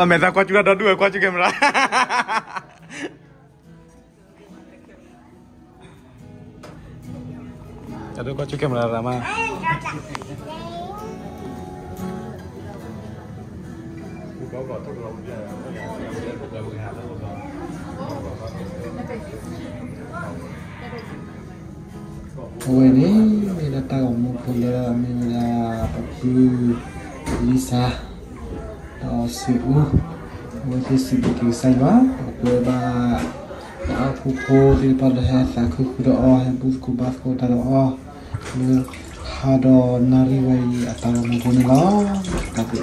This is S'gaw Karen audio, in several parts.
အမဲာ်သၣ်ကွၢ်ကၠူၣ်တၢ်ဒီဒူၣ်ဝဲကွၢ်ကၠူၣ် camera တၢ်ဒိၣ်ကွၢ်ကၠူၣ် camera ရၤမး အဝဲန့ၣ် မ့ၢ်ဒၣ်တၢ်ဂီၤမူဖိလၢအမ့ၢ်ဝဲဒၣ် ပဖု လံစါ ဒီးစံးအူ အဝဲသ့ၣ်စံးဘျုးက့ၤကစၢ်ယွၤ ဒီးပဝဲဘၣ် ပအၣ်ဖိဖိသ့ၣ်တဖၣ်လၢဟဲသးခုဃုာ်ဒီးအီၤ ဟဲဘူၣ်သကိးဘါသကိးတၢ်ဒီးအီၤ လၢဟါဒီးနၣ်ရံၣ်ဝဲအံၤအတၢ်ဂီၤမူဖိန့ၣ်လီၤ. တၢ်ဘျုး အ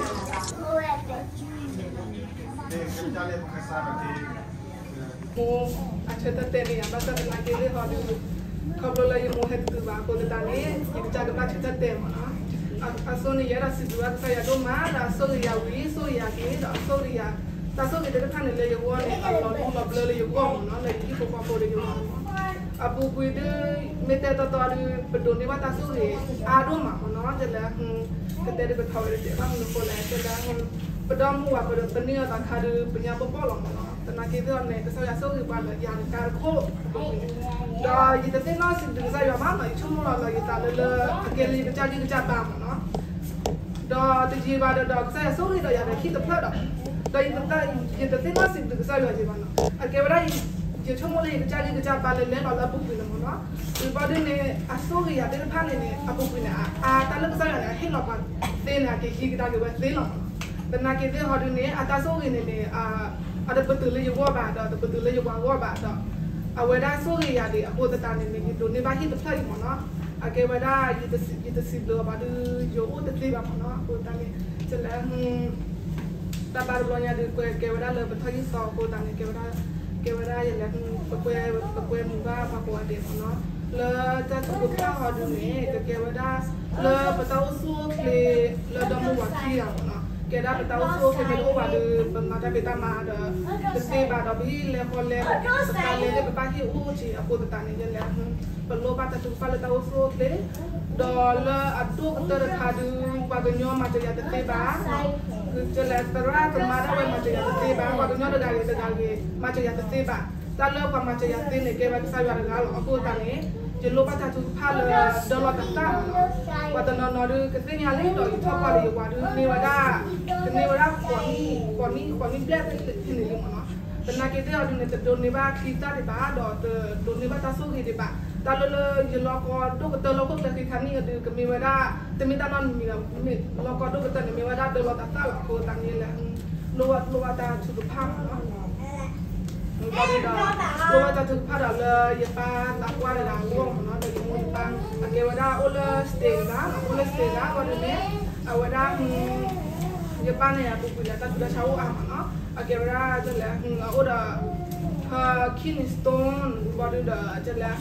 ဆၢထၢၣ်တဲာ်န့ၣ် ယဘၣ်ဆၣ်သနာ်က့သ့ၣ်ဟီဒုး ခီဖျိလၢယမိၢ်ဟဲတတုၤဘၣ်အဃိသတးန့ၣ် ယကစၢ်ကဘၣ်ဆၢထၢၣ်တဲာ်မ့ၢ်နီၤ. အဆိန့ၣ် ယအဲၣ်ဒိးစံးဘျုးဘၣ်ကစၢ်ယွၤဒိၣ်မး ဒီးအဆိၣ်ဂ့ၤယၤဝံၤ ဆိၣ်ဂ့ၤယၤက့ၤ ဒီးအဆိၣ်ဂ့ၤယၤ တၢ်ဆိၣ်ဂ့ၤသ့ၣ်တဖၣ်န့ၣ်လၢယဂီၢ်န့ၣ် အလီၤဒူလီၤဘျၢလၢယဂီၢ်မ့ၢ်နီၤ လၢယဟံၣ်ဖိဃီဖိဒီးယဂီၢ်မ့ၢ်နီၤ. အပူၤကွံာ်ဒုး မ့ၢ်တဲတီတီဒုး ပဒိးန့ၢ်ဘၣ်တၢ်ဆိၣ်ဂ့ၤအါဒိၣ်မးမ့ၢ်နီၤ တဲလၢ ကတဲဒုးပထီၣ်ဝဲတတဲဘၣ်မနုၤဃိလဲၣ် တဲလၢ ပဒီမါဝၤပဒိးပန့ၢ်အသးခါဒုး ပညါပီၢ်ပီၢ်လီၤမ့ၢ်နီၤ သနာ်က့သ့ၣ်အီၤန့ၣ် ကစၢ်ယွၤဆိၣ်ဂ့ၤပှၤလၢယၤန့ၣ်တၢ်တခိၣ်အပူၤန့ၣ် ဒီးယတသ့ၣ်နီၣ်စံးဘျုးကစၢ်ယွၤဘၣ်နီၤ ယဆိကမိၣ်လီၤလၢယသးလၢလၢ အကဲလၢယကစၢ်ဂံၢ်ကစၢ်ဘါမ့ၢ်နီၤ ဒီးတယံာ်ဘၣ်ဒီး ဒီးကစၢ်ယွၤဆိၣ်ဂ့ၤဒီးယၤဒီးဟံၣ်တဖျၢၣ်ဒီး ဒီးယတသ့ၣ်နီၣ်စံးဘျုးကစၢ်ယွၤက့ၤဘၣ်နီၤ အကဲဝဲဒၣ် ယဆိကမိၣ်လၢယကစၢ်ဂံၢ်ကစၢ်ဘါလၢလဲၤလီၤလၢအပူၤကွံာ်န့ၣ်မ့ၢ်နီၤ ဝံၤဘျီဒုးန့ၣ် အဆိၣ်ဂ့ၤယၤသ့ၣ်တဖၣ်န့ၣ်န့ၣ် အပူၤကွံာ်န့ၣ် အတၢ်လၢကစၢ်ယွၤန့ၣ် အဟ့ၣ်လီၤပှၤသ့န့ၣ် အကဟံးကဒါက့ၤဝဲသ့လီၤမ့ၢ်နီၤ သနာ်က့သ့ၣ်ဟီဒုးန့ၣ် အတၢ်ဆိၣ်ဂ့ၤန့ၣ်န့ၣ် အတပတုာ်လၢယဂီၢ်ဘၣ်ဒီး တပတုာ်လၢယပှၤဂီၢ်ဘၣ်ဒီး အဝဲဒၣ်ဆိၣ်ဂ့ၤယၤဒံးအဃိသတးန့ၣ်န့ၣ် ယဒိးန့ၢ်ဘၣ်ဟံၣ်တဖျၢၣ်အံၤမ့ၢ်နီၤ အကဲဝဲဒၣ် ယတစံးဘျုးအီၤဘၣ်ဒုး ယအိၣ်တသ့ဘၣ်မ့ၢ်နီၤ အဃိသတးန့ၣ် ကလဲၤ တၢ်ဘါတဘျီညါဒုး ကဲဝဲဒၣ်လၢပထီၣ်ဟံၣ်သီအဃိသတးန့ၣ် ကဲဝဲဒၣ် ကဲဝဲဒၣ်ယလဲၤ ပကွဲမုာ်ဘၣ်ပှၤကိးဂၤဒဲးမ့ၢ်နီၤ လၢတၢ်ထုကဖၣ်ဟီဒုးန့ၣ် ကကဲဝဲဒၣ် လၢပတၢ်အိၣ်ဆူၣ်အိၣ်ချ့ လၢဒီမါဝၤခံဂၤမ့ၢ်နီၤ ကဲဒၣ်ပတၢ်အိၣ်ဆူၣ်အိၣ်ချ့မ့ၢ်တအိၣ်ဘၣ်ဒီး ပမၤတၢ်ဖံးတၢ်မၤဒီး တသ့ဘၣ်ဒီး ပဟံၣ်လဲၤဃီလဲၤ ပတၢ်လဲၤသ့ၣ် ပဘၣ်ဟ့ၣ်အိၣ်က့ၤအဃိသတးန့ၣ် ယလဲၤ ပလိၣ်ဘၣ်တၢ်ထုကဖၣ်လၢတၢ်အိၣ်ဆူၣ်အိၣ်ချ့ ဒီးလၢအဒိၣ်ကတၢၢ်တခါဒုး ပှၤကညီမၤစၢၤယၤတသ့ဘၣ် ကလဲၤသရၣ်သမါဒၣ်ဝဲမၤစၢၤယၤတသ့ဘၣ် ပှၤကညီတဂၤဂ့ၤတဂၤဂ့ၤ မၤစၢၤယၤတသ့ဘၣ် တၢ်လၢပှၤမၤစၢၤယၤသ့န့ၣ် ကဲဝဲကစၢ်ယွၤတဂၤလီၤ အဃိသတးန့ၣ် ယလိၣ်ဘၣ်တၢ်ထုကဖၣ်လၢ ဒၢလီၤတၢ်သၣ်မ့ၢ်နီၤ ပှၤတနီၤနီၤဒုး ကသ့ၣ်ညါလံဒီး ယထီၣ်ပှၢ်လၢယဝၤဒုး န့ၢ်ဝဲဒၣ် ကန့ၢ်ဝဲဒၣ် ဃိးနံၣ် ဃိးနံၣ်ဘျဲၣ်သ့ၣ်န့ၣ်လံမ့ၢ်နီၤ သနာ်က့သ့ၣ်အီၤဒုးန့ၣ် တဒိးန့ၢ်ဘၣ်ချံသၣ်ဒံးဘၣ်ဒီး တဒိးန့ၢ်ဘၣ်တၢ်ဆိၣ်ဂ့ၤဒံးဘၣ် တၢ်လၢလၢယလီၤကီဒိၣ်ကတၢၢ်လၢဟီၣ်ခိၣ်ချၢဃံခါနံၣ်အဒုး ကမ့ၢ်ဝဲဒၣ် တမ့ၢ်တၢ်နီတမံၤဘၣ် လီၤကီဒိၣ်ကတၢၢ်န့ၣ် မ့ၢ်ဝဲဒၣ်ဒၢလီၤတၢ်သၣ်လီၤ အဃိသတးန့ၣ်လဲၣ် လိၣ်ဘၣ်လိၣ်ဘၣ်တၢ်ထုကဖၣ်မ့ၢ်နီၤ ဒီး လိၣ်ဘၣ်တၢ်ထုကဖၣ်ဒီးလၢယပၢ်သးပှၢ်တဂၤအဂီၢ်မ့ၢ်နီၤ ဒီးယမိၢ်ယပၢ် အကဲဝဲဒၣ်အိၣ်လၢ state တဂၤ အိၣ်လၢ state တဂၤ ဘၣ်ဒုးန့ၣ် အဝဲဒၣ် ယပၢ်န့ၣ် အပူၤကွံာ်န့ၣ် တၢ်ဆူးတၢ်ဆါအိၣ်အါမ့ၢ်နီၤ အကဲဝဲဒၣ်ဒ်လဲၣ် အအိၣ်ဒီး her kidney stone ဘၣ်ဒုးဒီး ဒ်လဲၣ်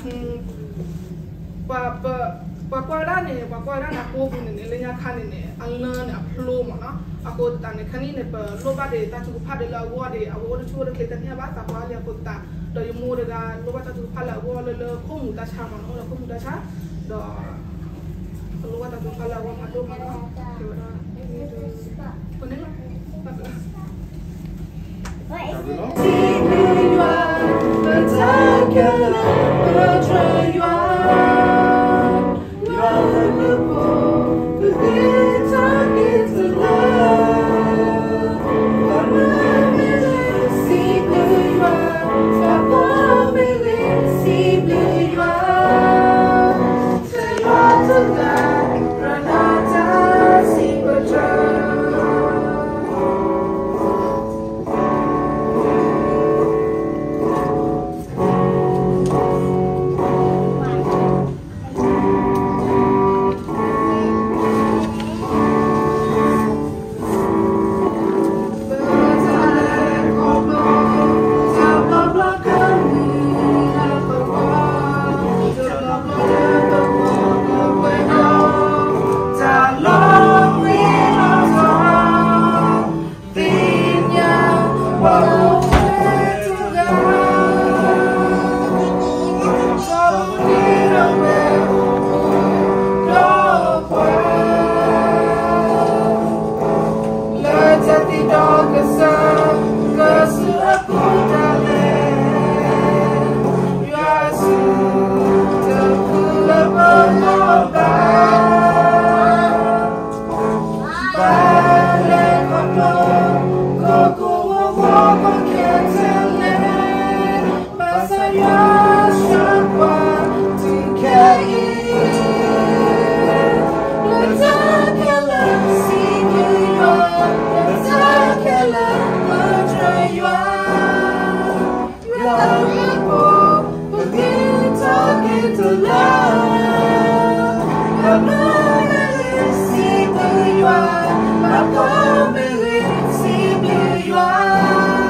ပှၤ ပှၤကွၢ်ဝဲဒၣ်န့ၣ် ပှၤကွၢ်ဝဲဒၣ်န့ၣ် အကိပူၤန့ၣ်န့ၣ် လၢညါခါန့ၣ်န့ၣ် အလၢန့ၣ် အဖျိမ့ၢ်နီၤ အဃိသတးန့ၣ် ခါနံၣ်န့ၣ် ပလိၣ်ဘၣ်ဒံးတၢ်ထုကဖၣ်ဒံးလၢအဂီၢ်ဒံး အဝဲအိၣ်တဆူၣ်အိၣ်တချ့တန့ၢ်ဘၣ်သးပှၢ်လံအဃိသတး ဒီးယမိၢ်တဂၤ လိၣ်ဘၣ်တၢ်ထုကဖၣ်လၢအဂီၢ်လၢလၢခိၣ်မူၤတၢ်ဆါမ့ၢ်နီၤ အိၣ်ဒီးခိၣ်မူၤတၢ်ဆါ ဒီး ပလိၣ်ဘၣ်တၢ်ထုကဖၣ်လၢအဂီၢ်ဖးဒိၣ်မ့ၢ်နီၤ တဲဝဲဒၣ် ပန့ၣ်လီၤ ဒီးတၢ်ကတိၤလၢတဟါညါအံၤ တၢ်ကစီၣ်အသိးန့ၣ်လီၤ. အဖျါ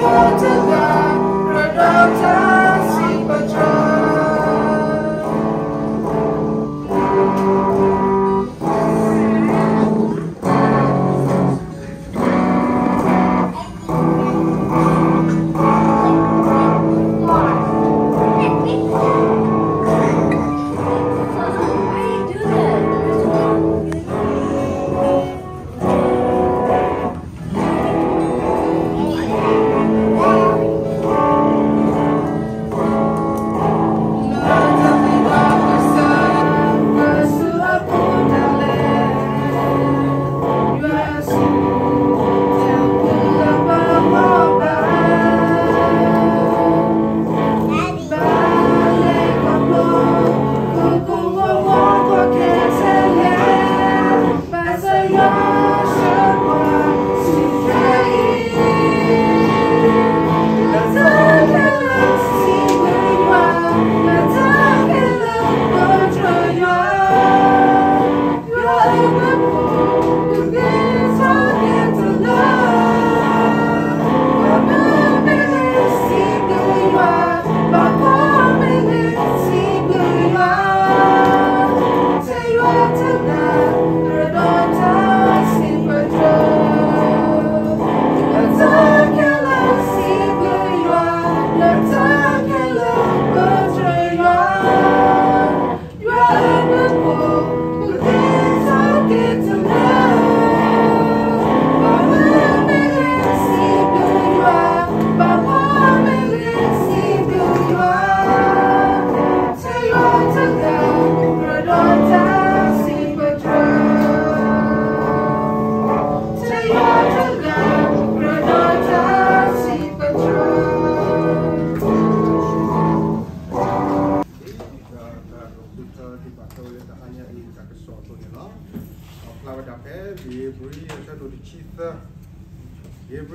ဝဲဒၣ်ဖဲ ဧ့ၤဘြံၤအဆၢဒိၣ်တဆံသၢ, ဧ့ၤဘြံၤ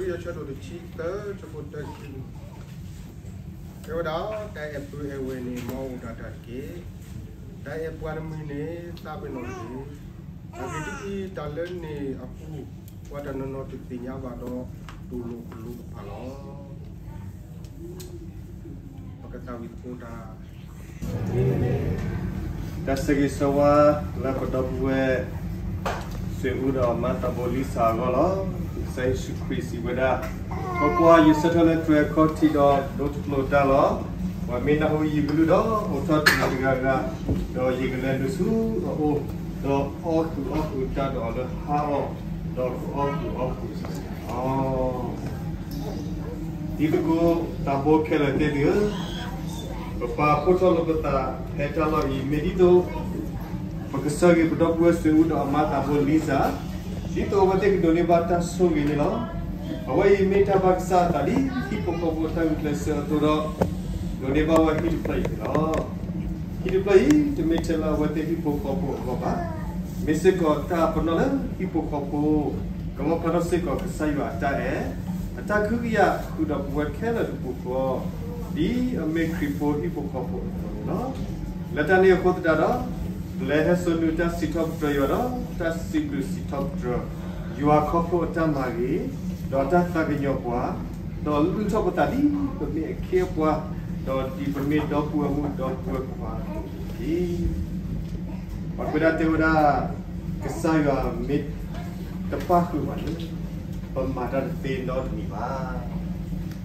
အဆၢဒိၣ်တဆံသၢ ဆၢဖိတၢခံ တဲဝဲဒၣ် တၢ်အဲၣ်ပုၢ်အဲၣ်ဝဲၢ်န့ၣ် မ်အအိၣ်ဒၣ်တၢ်တက့ၢ်. တၢ်အဲၣ်ပှၤတမုၢ်န့ၣ် သးပ့ၤနီၣ်တက့ၢ်. အဂ့ၢ်ဒ်အံၤ, တၢ်လၢန့ၣ်အပူၤ ပှၤတနီၤနီၤတသ့ၣ်ညါဘၣ်ဒီး တူၢ်လိာ်ပလိာ်ကဖၣ်လီၤ. ပကသးဝံၣ်သကိးတၢ် တၢ်ဆၢဂ့ၤဆၢဝါလၢပဒီပုၢ်ဝဲၢ် စွ့ၤအူဒီးမါသးဘိလံစၢ်အဂီၢ်လီၤ. ကစၢ်ယ့ၣ်ၡူးခရံာ်စံးဝဲဒၣ်, ကွၢ်ကွၢ်, ယဆၢထၢၣ်လၢတြဲၤခီထံးဒီးဒိတဖျိးတၢ်လီၤ. ပှၤမ့ၢ်နၢ်ဟူယကလုၢ်ဒီး အိးထီၣ်တဂၤဂၤ, ဒီးယကလဲၤနုာ်ဆူအအိၣ်, ဒီးအီၣ်ကုၢ်အီၣ်ကုၢ်တၢ်ဒီးအီၤလၢဟါအီၤ, ဒီးကအီၣ်ကုၢ်အီၣ်ကုၢ်လီၤ. တံၤသကိးသးဘိခဲလၢာ်သ့ၣ်သုဧၢ, ပပာ်ဖှိၣ်ထီၣ်လိာ်ပသးဖဲတၢ်လီၢ်အံၤ မ့ၢ်ဒ်သိး ပကဆၢဂ့ၤပဒီပုၢ်ဝဲၢ်စွ့ၤအူဒီးအမါသးဘိလံစၢ်, ဒ်သိးအဝဲသ့ၣ်ကဒိးန့ၢ်ဘၣ်တၢ်ဆိၣ်ဂ့ၤန့ၣ်လီၤ. အဝဲအံၤမ့ၢ်တၢ်ဘၣ်ကစၢ်အသးလံ, ဟံၣ်ဖိဃီဖိအတၢ်ဂုာ်ကျဲးစၢးအသိးဒီး ဒိးန့ၢ်ဘၣ်ဝဲဟံၣ်တဖျၢၣ်အံၤန့ၣ်လီၤ. ဟံၣ်တဖျၢၣ်အံၤ တမ့ၢ်ထဲလၢအဝဲသ့ၣ်ဟံၣ်ဖိဃီဖိအဂီၢ်ဘၣ်. မ့ၢ်စ့ၢ်ကီးတၢ်ပနီၣ်လၢဟံၣ်ဖိဃီဖိ, ကလီဖးထီၣ်စ့ၢ်ကီးကစၢ်ယွၤအတၢ်အဲၣ်, အတၢ်ကဟုကယာ်ဃုာ်ဒီးပဝဲခဲလၢာ်တပူၤဃီ, ဒ်အမ့ၢ်ခရံာ်ဖိဟံၣ်ဖိဃီဖိအသိးန့ၣ်လီၤ. လၢတၢ်န့ၣ်အဃိသတးဒီး, ပလဲၤဟဲစိာ်နုာ်တၢ်စံးထီၣ်ပတြၢၤယွၤဒီး တၢ်စံးဘျုးစံးထီၣ်ပတြၢၤ ယွၤခီဖျိအတၢ်မၤဂ့ၤ, ဒီးအတၢ်သးကညီၤပှၤ, ဒီးလုၢ်ထီၣ်ပသးဒ်ပမ့ၢ်အခ့အပှၤ, ဒီးဒ်ပမ့ၢ်ဒီပုၢ်ဝဲၢ်မုၣ်ဒီပုၢ်ဝဲၢ်ခွါအသိးန့ၣ်တက့ၢ်. ပှၤကွဲးဒၣ်တဲဝဲဒၣ်, ကစၢ်ယွၤမ့ၢ်တပၣ်ဃုာ်ပှၤန့ၣ်, ပမၤတၢ်တသ့နီတမံၤဘၣ်.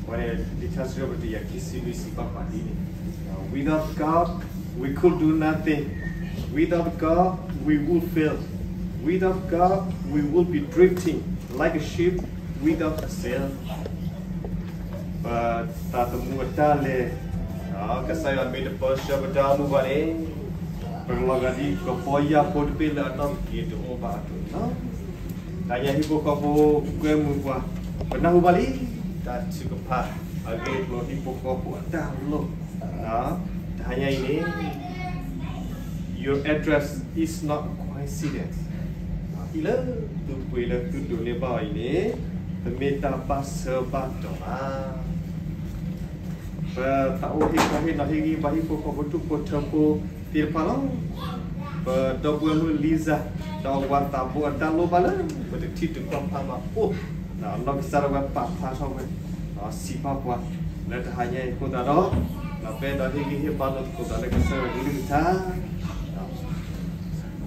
ပှၤန့ၣ် လံာ်ထါစံးထီၣ်ပတြၢၤတကယၤခံဆံလွံၢ်စံးဘၣ်ပှၤဒ်န့ၣ်, Without God, we could do nothing. Without God, we would fail. Without God, we would be drifting like a ship without a sail. ပသးသမူအတၢ်လဲၤ, ကစၢ်ယွၤမ့ၢ်တပၢဆှၢပတၢ်အိၣ်မူဘၣ်န့ၣ်, ပကလီၤဂာ်ဒ်ကဘီယၢ်ဖိတဘ့ၣ်လၢအနီၣ်ကက့ၤတအိၣ်ဘၣ်အသိးန့ၣ်လီၤ. တဟါညါဟံၣ်ဖိဃီဖိကွဲမုာ်ပှၤ, ပနၢ်ဟူဘၣ်လံ, တၢ်ထုကဖၣ်အဂ့ၢ်အကျိၤဟံၣ်ဖိဃီဖိအတၢ်လိၣ်, တဟါညါအံၤန့ၣ် Your address is not a coincidence. အံၤလၢသုပှ့ၤလၢသုဒိးန့ၢ်ဘၣ်အီၤအံၤန့ၣ်, ပမ့ၢ်တၢ်ဘၣ်ဆၢဘၣ်တီၤဘၣ်. ပသးအိၣ်ဟ့ၣ်ခီဟ့ၣ်နီၤဟ့ၣ်ဂံၢ်ဘါဟံၣ်ဖိဃီဖိဒူၣ်ဖိထၢဖိသ့ၣ်တဖၣ်လီၤ. ပဒီပုၢ်ဝဲၢ်မုၣ် Lisa ဒီးအဝၤသးဘိအတၢ်လိၣ်ဘၣ်လၢ ပတထံၣ်တကီၢ်ဖးဘၣ်အိၣ်, အနီၢ်ကစၢ်ဒၣ်ဝဲပာ်ဖျါထီၣ်ဝဲ, စံးဘၣ်ပှၤ လၢတဟါညါအံၤအဃိသတးဒီး, ပအဲၣ်ဒိးဟ့ၣ်ဂံၢ်ဟ့ၣ်ဘါလိာ်သကိးသးလၢကစၢ်ယွၤကလုၢ်ကထါ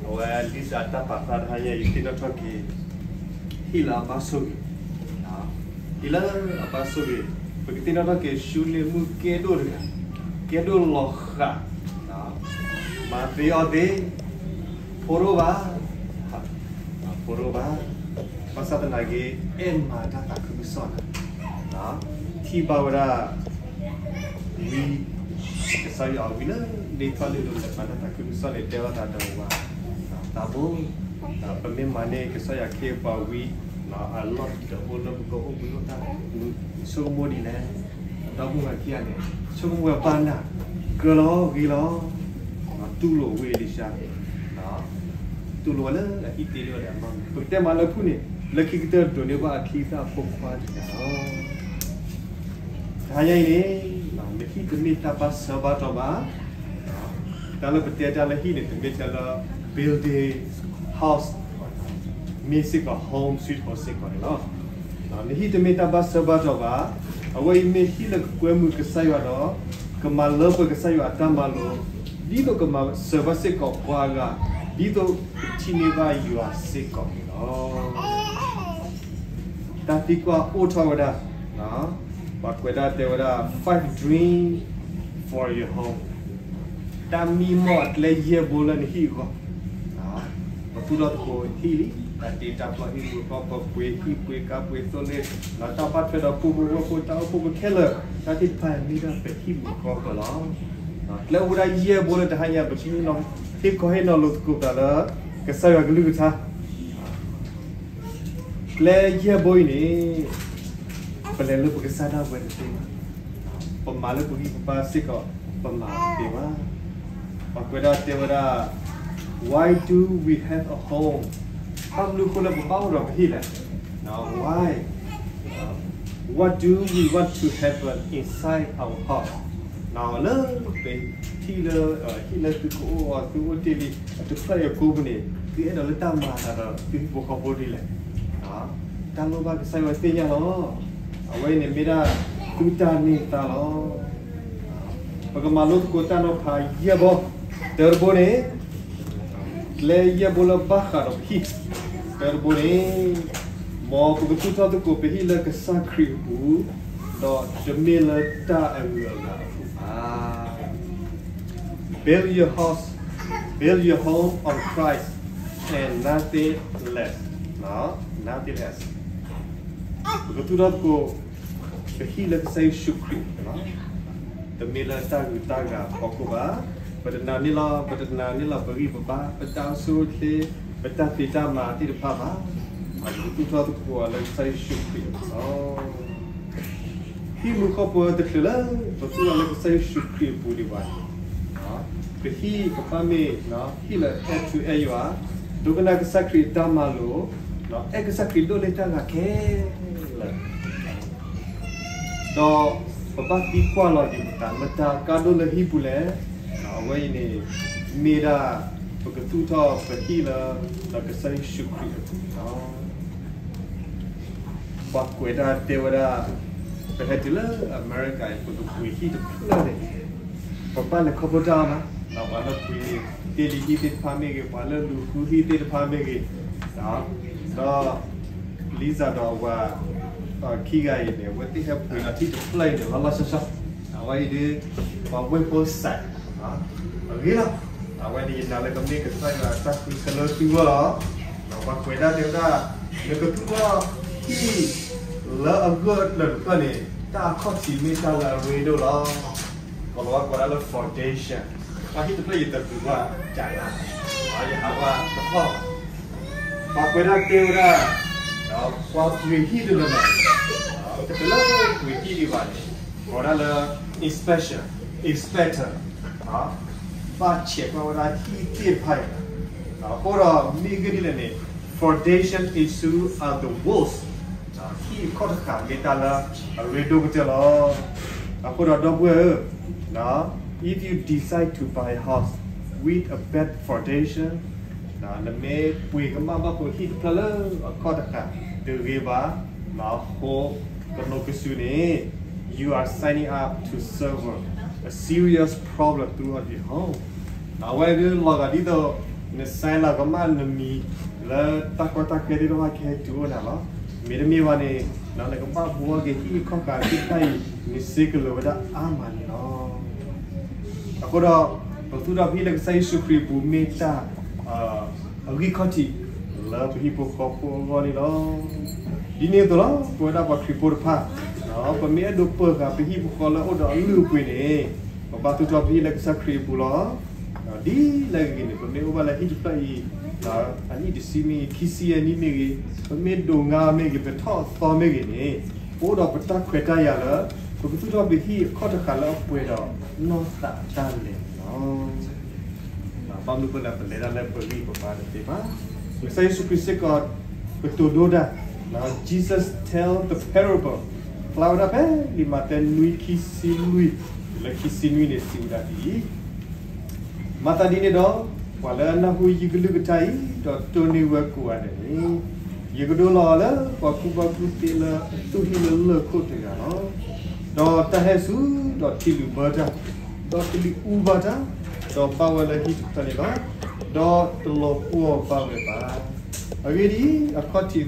အဝဲ Lisa အတၢ်ပာ်ဖျါတဟါညါအံၤ သ့ၣ်နီၣ်ထီၣ်က့ၤ ဟံၣ်လၢအဘၣ်ဆိၣ်ဂ့ၤ, ဟံၣ်လၢအဘၣ်ဆိၣ်ဂ့ၤ, ပကသ့ၣ်နီၣ်ထီၣ်က့ၤ ဆူလ့ၣ်မုၣ်ကဲဒိၣ်တဂၤ, ကဲဒိၣ်လီၤဃာ်, မၤသ့အီၣ်သ့, ဖိတအိၣ်ဘၣ်, ဖိတအိၣ်ဘၣ်, ဘၣ်ဆၣ်သနာ်က့ အဲၣ်မၤတၢ်သးခုကစီၣ်နၤ, ထံၣ်ဘၣ်ဝဲဒၣ် ဝံ, ကစၢ်ယွၤအဝံလၢ လ့ထီၣ်လ့လိၤလၢမၤတၢ်သးခုကစီၣ်န့ၣ် တဲဘၣ်သးဒီးဝၤ, သးဘိ, ပမ့ၢ်မၤန့ၢ်ကစၢ်ယွၤခ့ပှၤဝံ, အလီၢ်တအိၣ်လၢပကအိၣ်ဘှံးအိၣ်သါ, ဆိကမိၣ်ဒ်လဲၣ်, ဒီပုၢ်ဝဲၢ်ခံဂၤန့ၣ် ဆိကမိၣ်ဝဲဘၣ်နၤ, ကၢလီၤဂ့ၤလီၤ, တူၢ်လိာ်ဝံအ့လံၡါ တူၢ်လိာ်ဝဲလၢအဟံၣ်တ့လီၤဒီးအမါ, ပကတဲမၤလၢဖုၣ်န့ၣ် လၢခံကတၢၢ်ဒိးန့ၢ်ဘၣ်အချံအသၣ်အဖိခွါတဂၤလီၤ. တဟါညါအံၤန့ၣ်, နဟံၣ်တမ့ၢ်တၢ်ဘၣ်ဆၢဘၣ်တီၤဘၣ်, တၢ်လၢပတဲတၢ်လၢဟံၣ်န့ၣ် တမ့ၢ်ထဲလၢ building house မ့ၢ်စ့ၢ်ကီး home sweet home စ့ၢ်ကီးန့ၣ်လီၤ. နဟံၣ်တမ့ၢ်တၢ်ဘၣ်ဆၢဘၣ်တီၤဘၣ်, အဝဲအံၤမ့ၢ်ဟံၣ်လၢကကွဲမုာ်ကစၢ်ယွၤဒီး ကမၤလၢပှဲၤကစၢ်ယွၤအတၢ်မၤလိာ်, ဒ်သိးကမၤစၢၤဘၣ်စ့ၢ်ကီးပှၤအဂၤ, ဒ်သိးကထံၣ်န့ၢ်ဘၣ်ယွၤစ့ၢ်ကီးန့ၣ်လီၤ. တၢ်သံကွၢ်အိၣ်ထီၣ်ဝဲဒၣ်, ပှၤကွဲးဒၣ်တဲဝဲဒၣ် five dream for your home, တၢ်မံမီၢ်အကျဲယဲၢ်ဘိလၢနဟံၣ်အဂီၢ်, ပသူၣ်ထီၣ်သကိးဟံၣ်လံ, တၢ်တ့တၢ်ဖျီဟံၣ်ပူၤဃီ, ပပှ့ၤဟံၣ်ပှ့ၤကါပှ့ၤသိလ့ၣ်, တၢ်ဘၣ်ထွဲဒီးပုၢ်ဖိဝဲၢ်ဖိတၢ်အိၣ်ဖှိၣ်ဖိခဲလၢာ်, တၢ်သ့ၣ်တဖၣ်မ့ၢ်ဒၣ်ပဟံၣ်ပူၤဃီပၢၤလီၤ. ကျဲအိၣ်ဝဲဒၣ်ယဲၢ်ဘိလၢတဟါညါ ပကဟ့ၣ်နီၤဟ့ၣ်ခီဟ့ၣ်နီၤလိာ်သကိးသးလၢ ကစၢ်ယွၤကလုၢ်ကထါ ကျဲယဲၢ်ဘိအံၤန့ၣ်, ပလဲၤလၢပကစၢ်ဒၣ်ဝဲတသ့ဘၣ်, ပမၤလၢပဂံၢ်ပဘါစ့ၢ်ကီး ပမၤတသ့ဘၣ်. ပှၤကွဲးဒၣ်တဲဝဲဒၣ် why do we have a home, ဘၣ်မနုၤအဃိလၢပဘၣ်အိၣ်ဒီးပဟံၣ်လဲၣ်, why, what do we want to happen inside our house, လၢပဟံၣ်လၢ, ဟံၣ်လၢသုကအိၣ်အီၤ သုအိၣ်တ့ၢ်လံအတဖျၢၣ်အံၤအပူၤန့ၣ် သုအဲၣ်ဒိးလၢတၢ်မၤအသးဒီးသုဟံၣ်ဖိဃီဖိဒ်လဲၣ်, တၢ်လိၣ်ဘၣ်ကစၢ်ယွၤသ့ၣ်ညါလီၤ. အဝဲအံၤန့ၣ်မ့ၢ်ဒၣ်သုတၢ်န့ၢ်သါလီၤ. ပကမၤလိသကိးတၢ်နီၤဖးယဲၢ်ဘိ, တၢတဘိန့ၣ်, ကျဲယဲၢ်ဘိလၢဘၣ်ဃးဒီးပဟံၣ်, တၢတဘိန့ၣ်, မ်ပကသူၣ်ထီၣ်သကိးပဟံၣ်လၢကစၢ်ခရံာ်အပူၤ, ဒီးတမ့ၢ်လၢတၢ်အဂုၤအဂၤအပူၤဘၣ်. Build your house, build your home on Christ and nothing less, nothing less. ပကသူၣ်ထီၣ်သကိး ပဟံၣ်လၢကစၢ်ယ့ၣ်ၡူးခရံာ်အပူၤလီၤ. တမ့ၢ်လၢတၢ်ဂုၤတၢ်ဂၤအဖီခိၣ်ဘၣ်. ပတနာ်န့ၢ်လီၤ, ပတနာ်န့ၢ်လီၤပဂံၢ်ပဘါ, ပတၢ်အိၣ်ဆူၣ်အိၣ်ချ့, ပတၢ်ဖံးတၢ်မၤသ့ၣ်တဖၣ်ဘၣ်. ပကသူၣ်ထီၣ်သကိးအီၤလၢကစၢ်ယ့ၣ်ၡူးခရံာ်အပူၤလီၤ. ဟံၣ်မူခိၣ်ပၢတချုးလၢပသူၣ်ထီၣ်လၢကစၢ်ယ့ၣ်ၡူးခရံာ်အပူၤဒံးဘၣ်န့ၣ်, ပဟံၣ်ကဘၣ်မ့ၢ်ဟံၣ်လၢအဲၣ်ထူအဲၣ်ယွၤ, ဒိကနၣ်ကစၢ်ခရံာ်အတၢ်မၤလိာ်, အဲၣ်ကစၢ်ခရံာ်ဒိၣ်န့ၢ်တၢ်ဂၤခဲလၢာ် ဒီးပဘၣ်သံကွၢ်လီၤက့ၤပသး မတၤကါဒိၣ်လၢဟံၣ်ပူၤလဲၣ်. အဝဲအံၤန့ၣ် မ့ၢ်ဒၣ် ပကသူၣ်ထီၣ်ပဟံၣ်လၢ ဒီးကစၢ်ယ့ၣ်ၡူးခရံာ်အပူၤန့ၣ်လီၤ. ပှၤကွဲးတၢ်တဲဝဲဒၣ်, ပဟဲတုၤလၢအမဲရကၤအံၤ ပကပှ့ၤဟံၣ်တဖျၢၣ်န့ၣ် ပဘၣ်လဲၤခီဖျိတၢ်အါမး, ပှၤလၢပှ့ၤတ့ၢ်လံဟံၣ်သ့ၣ်တဖၣ်မ့ၢ်ဂ့ၤ, ပှၤလၢလူၤဃုဟံၣ်သ့ၣ်တဖၣ်မ့ၢ်ဂ့ၤ, ဒီး Lisa ဒီးအဝၤ ခံဂၤအံၤန့ၣ် အဝဲသ့ၣ်ဟဲပှ့ၤလီၤဟံၣ်တဖျၢၣ်အံၤန့ၣ် လီၤလီၤဆီဆီ, အဝဲအံၤဒ် ပှၤဝဲၢ်ဖိစဲး အဂ့ၤလီၤ. အဝဲန့ၣ် ယနာ်လၢကမ့ၢ်ကစၢ်ယွၤအတၢ်ဃုထၢလၢသုဂီၢ်လီၤ. ဒီးပှၤကွဲးဒၣ်တဲဝဲဒၣ်, နကသူၣ်ထီၣ်ဟံၣ်လၢအဂၢၢ်အကျၢၤတဖျၢၣ်န့ၣ် တၢ်အခီၣ်ထံးမ့ၢ်တၢ်လၢအရ့ဒိၣ်လီၤ. ကီၤလၤဝါကိးဒၣ်လၢ foundation, တၢ်ဟံၣ်တဖျၢၣ်ယတပူၤဘၣ်ကးနၤ, ယဟးဝဲတဖီၣ်, ပှၤကွဲးဒၣ်တဲဝဲဒၣ်, ပှၤပှ့ၤဟံၣ်တနီၤနီၤ, တချုးလၢပှ့ၤဟံၣ်ဒံးဘၣ်န့ၣ်, ကိးဒၣ်လၢ inspection, inspector, ဘၣ်ဆဲးကွၢ်ဝဲဒၣ်ဟံၣ်သ့ၣ်တဖၣ်အံၤ, အဃိဒီးမ့ၢ်ဂ့ၢ်ဒ်လဲၣ်န့ၣ်, foundation issue are the worst, ဟံၣ်အခီၣ်တဃာ်မ့ၢ်တၢ်လၢအရ့ဒိၣ်ကတၢၢ်လီၤ. အဃိဒီးဒီပုၢ်ဝဲၢ်ဧၢ, if you decide to buy a house with a bad foundation, နမ့ၢ်ပှ့ၤကမၣ်ဘၣ်ဃိဟံၣ်တဖျၢၣ်လၢအခီၣ်တဃာ်တဂ့ၤဘၣ်, ဃိကနိးကစုာ်န့ၣ်, you are signing up to suffer a serious problem throughout your home. အဝဲဒၣ်လီၤဂာ်ဒ်သိး န sign လီၤကမၣ်နမံၤလၢတၢ်ကီတၢ်ခဲသ့ၣ်တဖၣ်ကဟဲတုၤအိၣ်နၤလီၤ. မ့တမ့ၢ်ဘၣ်န့ၣ်, နကဘၣ်ဘှီက့ၤဟံၣ်အခီၣ်ဃာ်သ့ၣ်တဖၣ်အံၤ န့ၣ်စ့ကလိာ်ဝဲဒၣ်အါမးန့ၣ်လီၤ. အဃိဒီး, ပသူၣ်ထီၣ်ပဟံၣ်လၢကစၢ်ယ့ၣ်ၡူးခရံာ်အပူၤမ့ၢ်တၢ် အဂံၢ်ခီၣ်ထံးလၢပဟံၣ်ဖိဃီဖိအဂီၢ်န့ၣ်လီၤ. ဒ်န့ၣ်အသိးလီၤ, ပဝဲဒၣ်ပှၤခရံာ်ဖိတဖၣ်, ပမ့ၢ်အဲၣ်ဒိးပၢၤဃာ်ပဟံၣ်ဖိဃီလၢအအိၣ်ဒီးအလုၢ်အပှ့ၤန့ၣ်, ပဘၣ်သူၣ်ထီၣ်ပဟံၣ်လၢကစၢ်ခရံာ်အပူၤလီၤ. ဒ်လဲၣ်ဂ့ၤန့ၣ် ပမ့ၢ်အိၣ်ဘၣ်လၢဟံၣ်တဖျၢၣ်အံၤ, အနံၣ်တဆံမ့ၢ်ဂ့ၤ, ခံဆံယဲၢ်နံၣ်မ့ၢ်ဂ့ၤ, ပမ့ၢ်ဒိးငါမ့ၢ်ဂ့ၤ, ပထီၣ်အသီမ့ၢ်ဂ့ၤန့ၣ်, ပအိၣ်ဒီးပတၢ်ခွဲးတၢ်ယာ်လၢ ပကသူၣ်ထီၣ်ပဟံၣ်အခီၣ်တဃာ်လၢအပှဲၤဒီးနီၢ်သးအတၢ်လဲၤန့ၣ်လီၤ. ဘၣ်မနုၤအဃိလဲၣ်, ပလဲၤတၢ်လၢပဂံၢ်ပဘါတသ့ဘၣ်. ကစၢ်ယ့ၣ်ၡူးခရံာ်စ့ၢ်ကီး ကတိၤဒိတၢ်, Jesus tell the parable, ဖျါဝဲဒၣ်ဖဲလံာ်မးသဲနွံခံဆံလွံၢ်, တုၤလၢခံဆံနွံန့ၣ် စံးဝဲဒၣ်ဒ်အံၤ, မၤသးဒ်န့ၣ်ဒီး, ပှၤလၢအနၢ်ဟူယကလုၢ်ကထါအံၤ, ဒီးတိၢ်န့ၢ်ဝဲကိးဂၤဒဲးန့ၣ်, ယကဒိလီၤအီၤလၢပှၤကူၣ်ဘၣ်ကူၣ်သ့လၢအသူၣ်ဟံၣ်လၢလၢၢ်ခိၣ်တဂၤလီၤ. ဒီးတၢ်ဟဲဆူဒီးထံလုာ်ဘၢတၢ်, ဒီးကလံၤအူဘၣ်တၢ်, ဒီးဘၣ်ဝဲလၢဟံၣ်တဖျၢၣ်န့ၣ်လီၤ. ဒီးတလီၤပှီၢ်ဘၣ်ဝဲဘၣ်. အဂ့ၢ်ဒ်အံၤ, အခီၣ်ထံးသူၣ်အ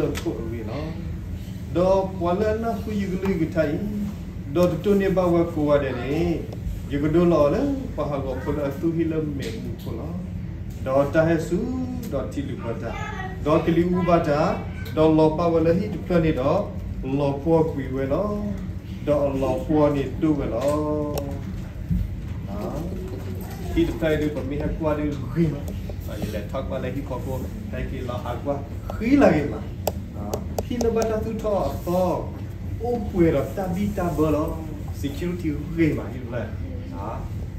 သးလၢလၢၢ်ခိၣ်အဂ့ၢ်လီၤ. ဒီးပှၤလၢအနၢ်ဟူယကလုၢ်ယကထါအံၤ, ဒီးတတိၢ်န့ၢ်ဘၣ်ဝဲကိးဂၤဒဲးန့ၣ်, ယကဒိလီၤအီၤလၢပှၤဟးဂီၤဖိလၢအသူၣ်ဟံၣ်လၢမဲးမူခိၣ်လီၤ. ဒီးတၢ်ဟဲဆူဒီးထံလုာ်ဘၢတၢ်, ဒီးကလံၤအူဘၣ်တၢ်, ဒီးလီၤဘၣ်ဝဲလၢဟံၣ်တဖျၢၣ်န့ၣ်ဒီး, လီၤပှီၢ်ကွံာ်ဝဲလီၤ. ဒီးအလီၤပှီၢ်န့ၣ်ဒိၣ်ဝဲလီၤ. ဟံၣ်တဖျၢၣ်အံၤဒုး ပမ့ၢ်ဟဲကွၢ်ဒုးဂ့ၤမး, ယလဲၤထီၣ်ကွၢ်လၢဟံၣ်ဖီခိၣ် ဟဲက့ၤလီၤဟးကွၢ်ဃံလၤဂ့ၤမး, ဟံၣ်လၢဘၣ်တၢ်သူၣ်ထီၣ်အသီ, အိၣ်ပှဲၤဒီးတၢ်ဘံၣ်တၢ်ဘၢလီၤ. security ဂ့ၤမးဟံၣ်တဖျၢၣ်,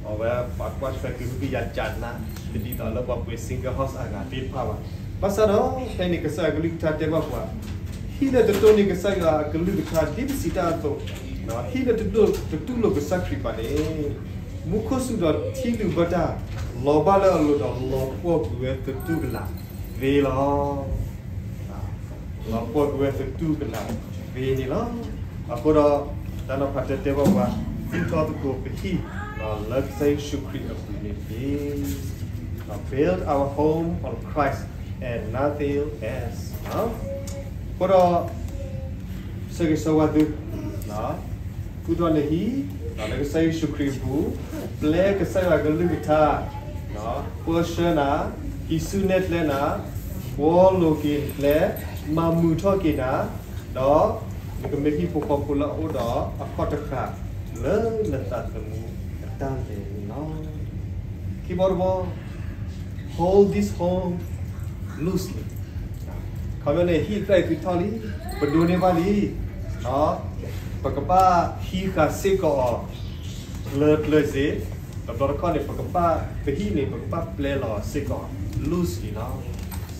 အဝဲပှၤကွၢ်ထွဲက့ၤမုၢ်ကယၤကးနး, တဒ်သိးလၢပှၤပှ့ၤ single house အဂၤသ့ၣ်တဖၣ်ဘၣ်. ဘၣ်ဆၣ်ဒီး ဖဲန့ၣ်ကစၢ်ယွၤကလုၢ်ကထါတဲဘၣ်ပှၤ, ဟံၣ်လၢတတိၢ်န့ၢ်ကစၢ်ယွၤအကလုၢ်ကထါဒ်ပစံးတၢ်အသိး, ဟံၣ်လၢတတူၢ်လိာ်ကစၢ်ခရံာ်ဘၣ်န့ၣ်, မူခိၣ်စူၤဒီးထံလုာ်ဘၢတၢ်, လီၤဘၣ်လၢအလိၤဒီးလီၤပှီၢ်ကွံာ်ဝဲသတူၢ်ကလာ်သ့လီၤ. လီၤပှီၢ်ကွံာ်ဝဲသတူၢ်ကလာ်သ့န့ၣ်လီၤ. အဃိဒီး, တၢ်နီၤဖးတၢ်တဲဘၣ်ပှၤ, သူၣ်ထီၣ်သကိးပဟံၣ်, လၢကစၢ်ယ့ၣ်ၡူးခရံာ်အပူၤန့ၣ်တက့ၢ်. Build our home on Christ and nothing else. အဃိဒီး, ဆၢဂ့ၤဆၢဝါသု, သူၣ်ထီၣ်နဟံၣ်, လၢကစၢ်ယ့ၣ်ၡူးခရံာ်အပူၤ, ပျဲကစၢ်ယွၤကလုၢ်ကထါ, ပၢဆှၢနၤ, ဟံးစုနဲၣ်ကျဲနၤ, ဘှီလိာ်က့ၤနကျဲ, မၤမုာ်ထီၣ်က့ၤနၤ, ဒီးနကမ့ၢ်ဟံၣ်ဖိဃီဖိလၢအအိၣ်ဒီးအခီၣ်တဃာ်လၢနသးသမူအတၢ်လဲၤန့ၣ်လီၤ. ခံဘီတဘီ, hold this home loosely. ခီပညီန့ၣ် ဟံၣ်တဖျၢၣ်အံၤသုထီၣ်လံ, ပဒိးန့ၢ်ဘၣ်လံ, ပကဘၣ်ဟံးဃာ်စ့ၢ်ကီးအီၤ ကျၢၤကျၢၤစ့ၢ်, တဘျီတခီၣ်န့ၣ် ပကဘၣ်ပဟံၣ်န့ၣ် ပကဘၣ်ပျဲလီၤစ့ၢ်ကီး loosely လီၤ.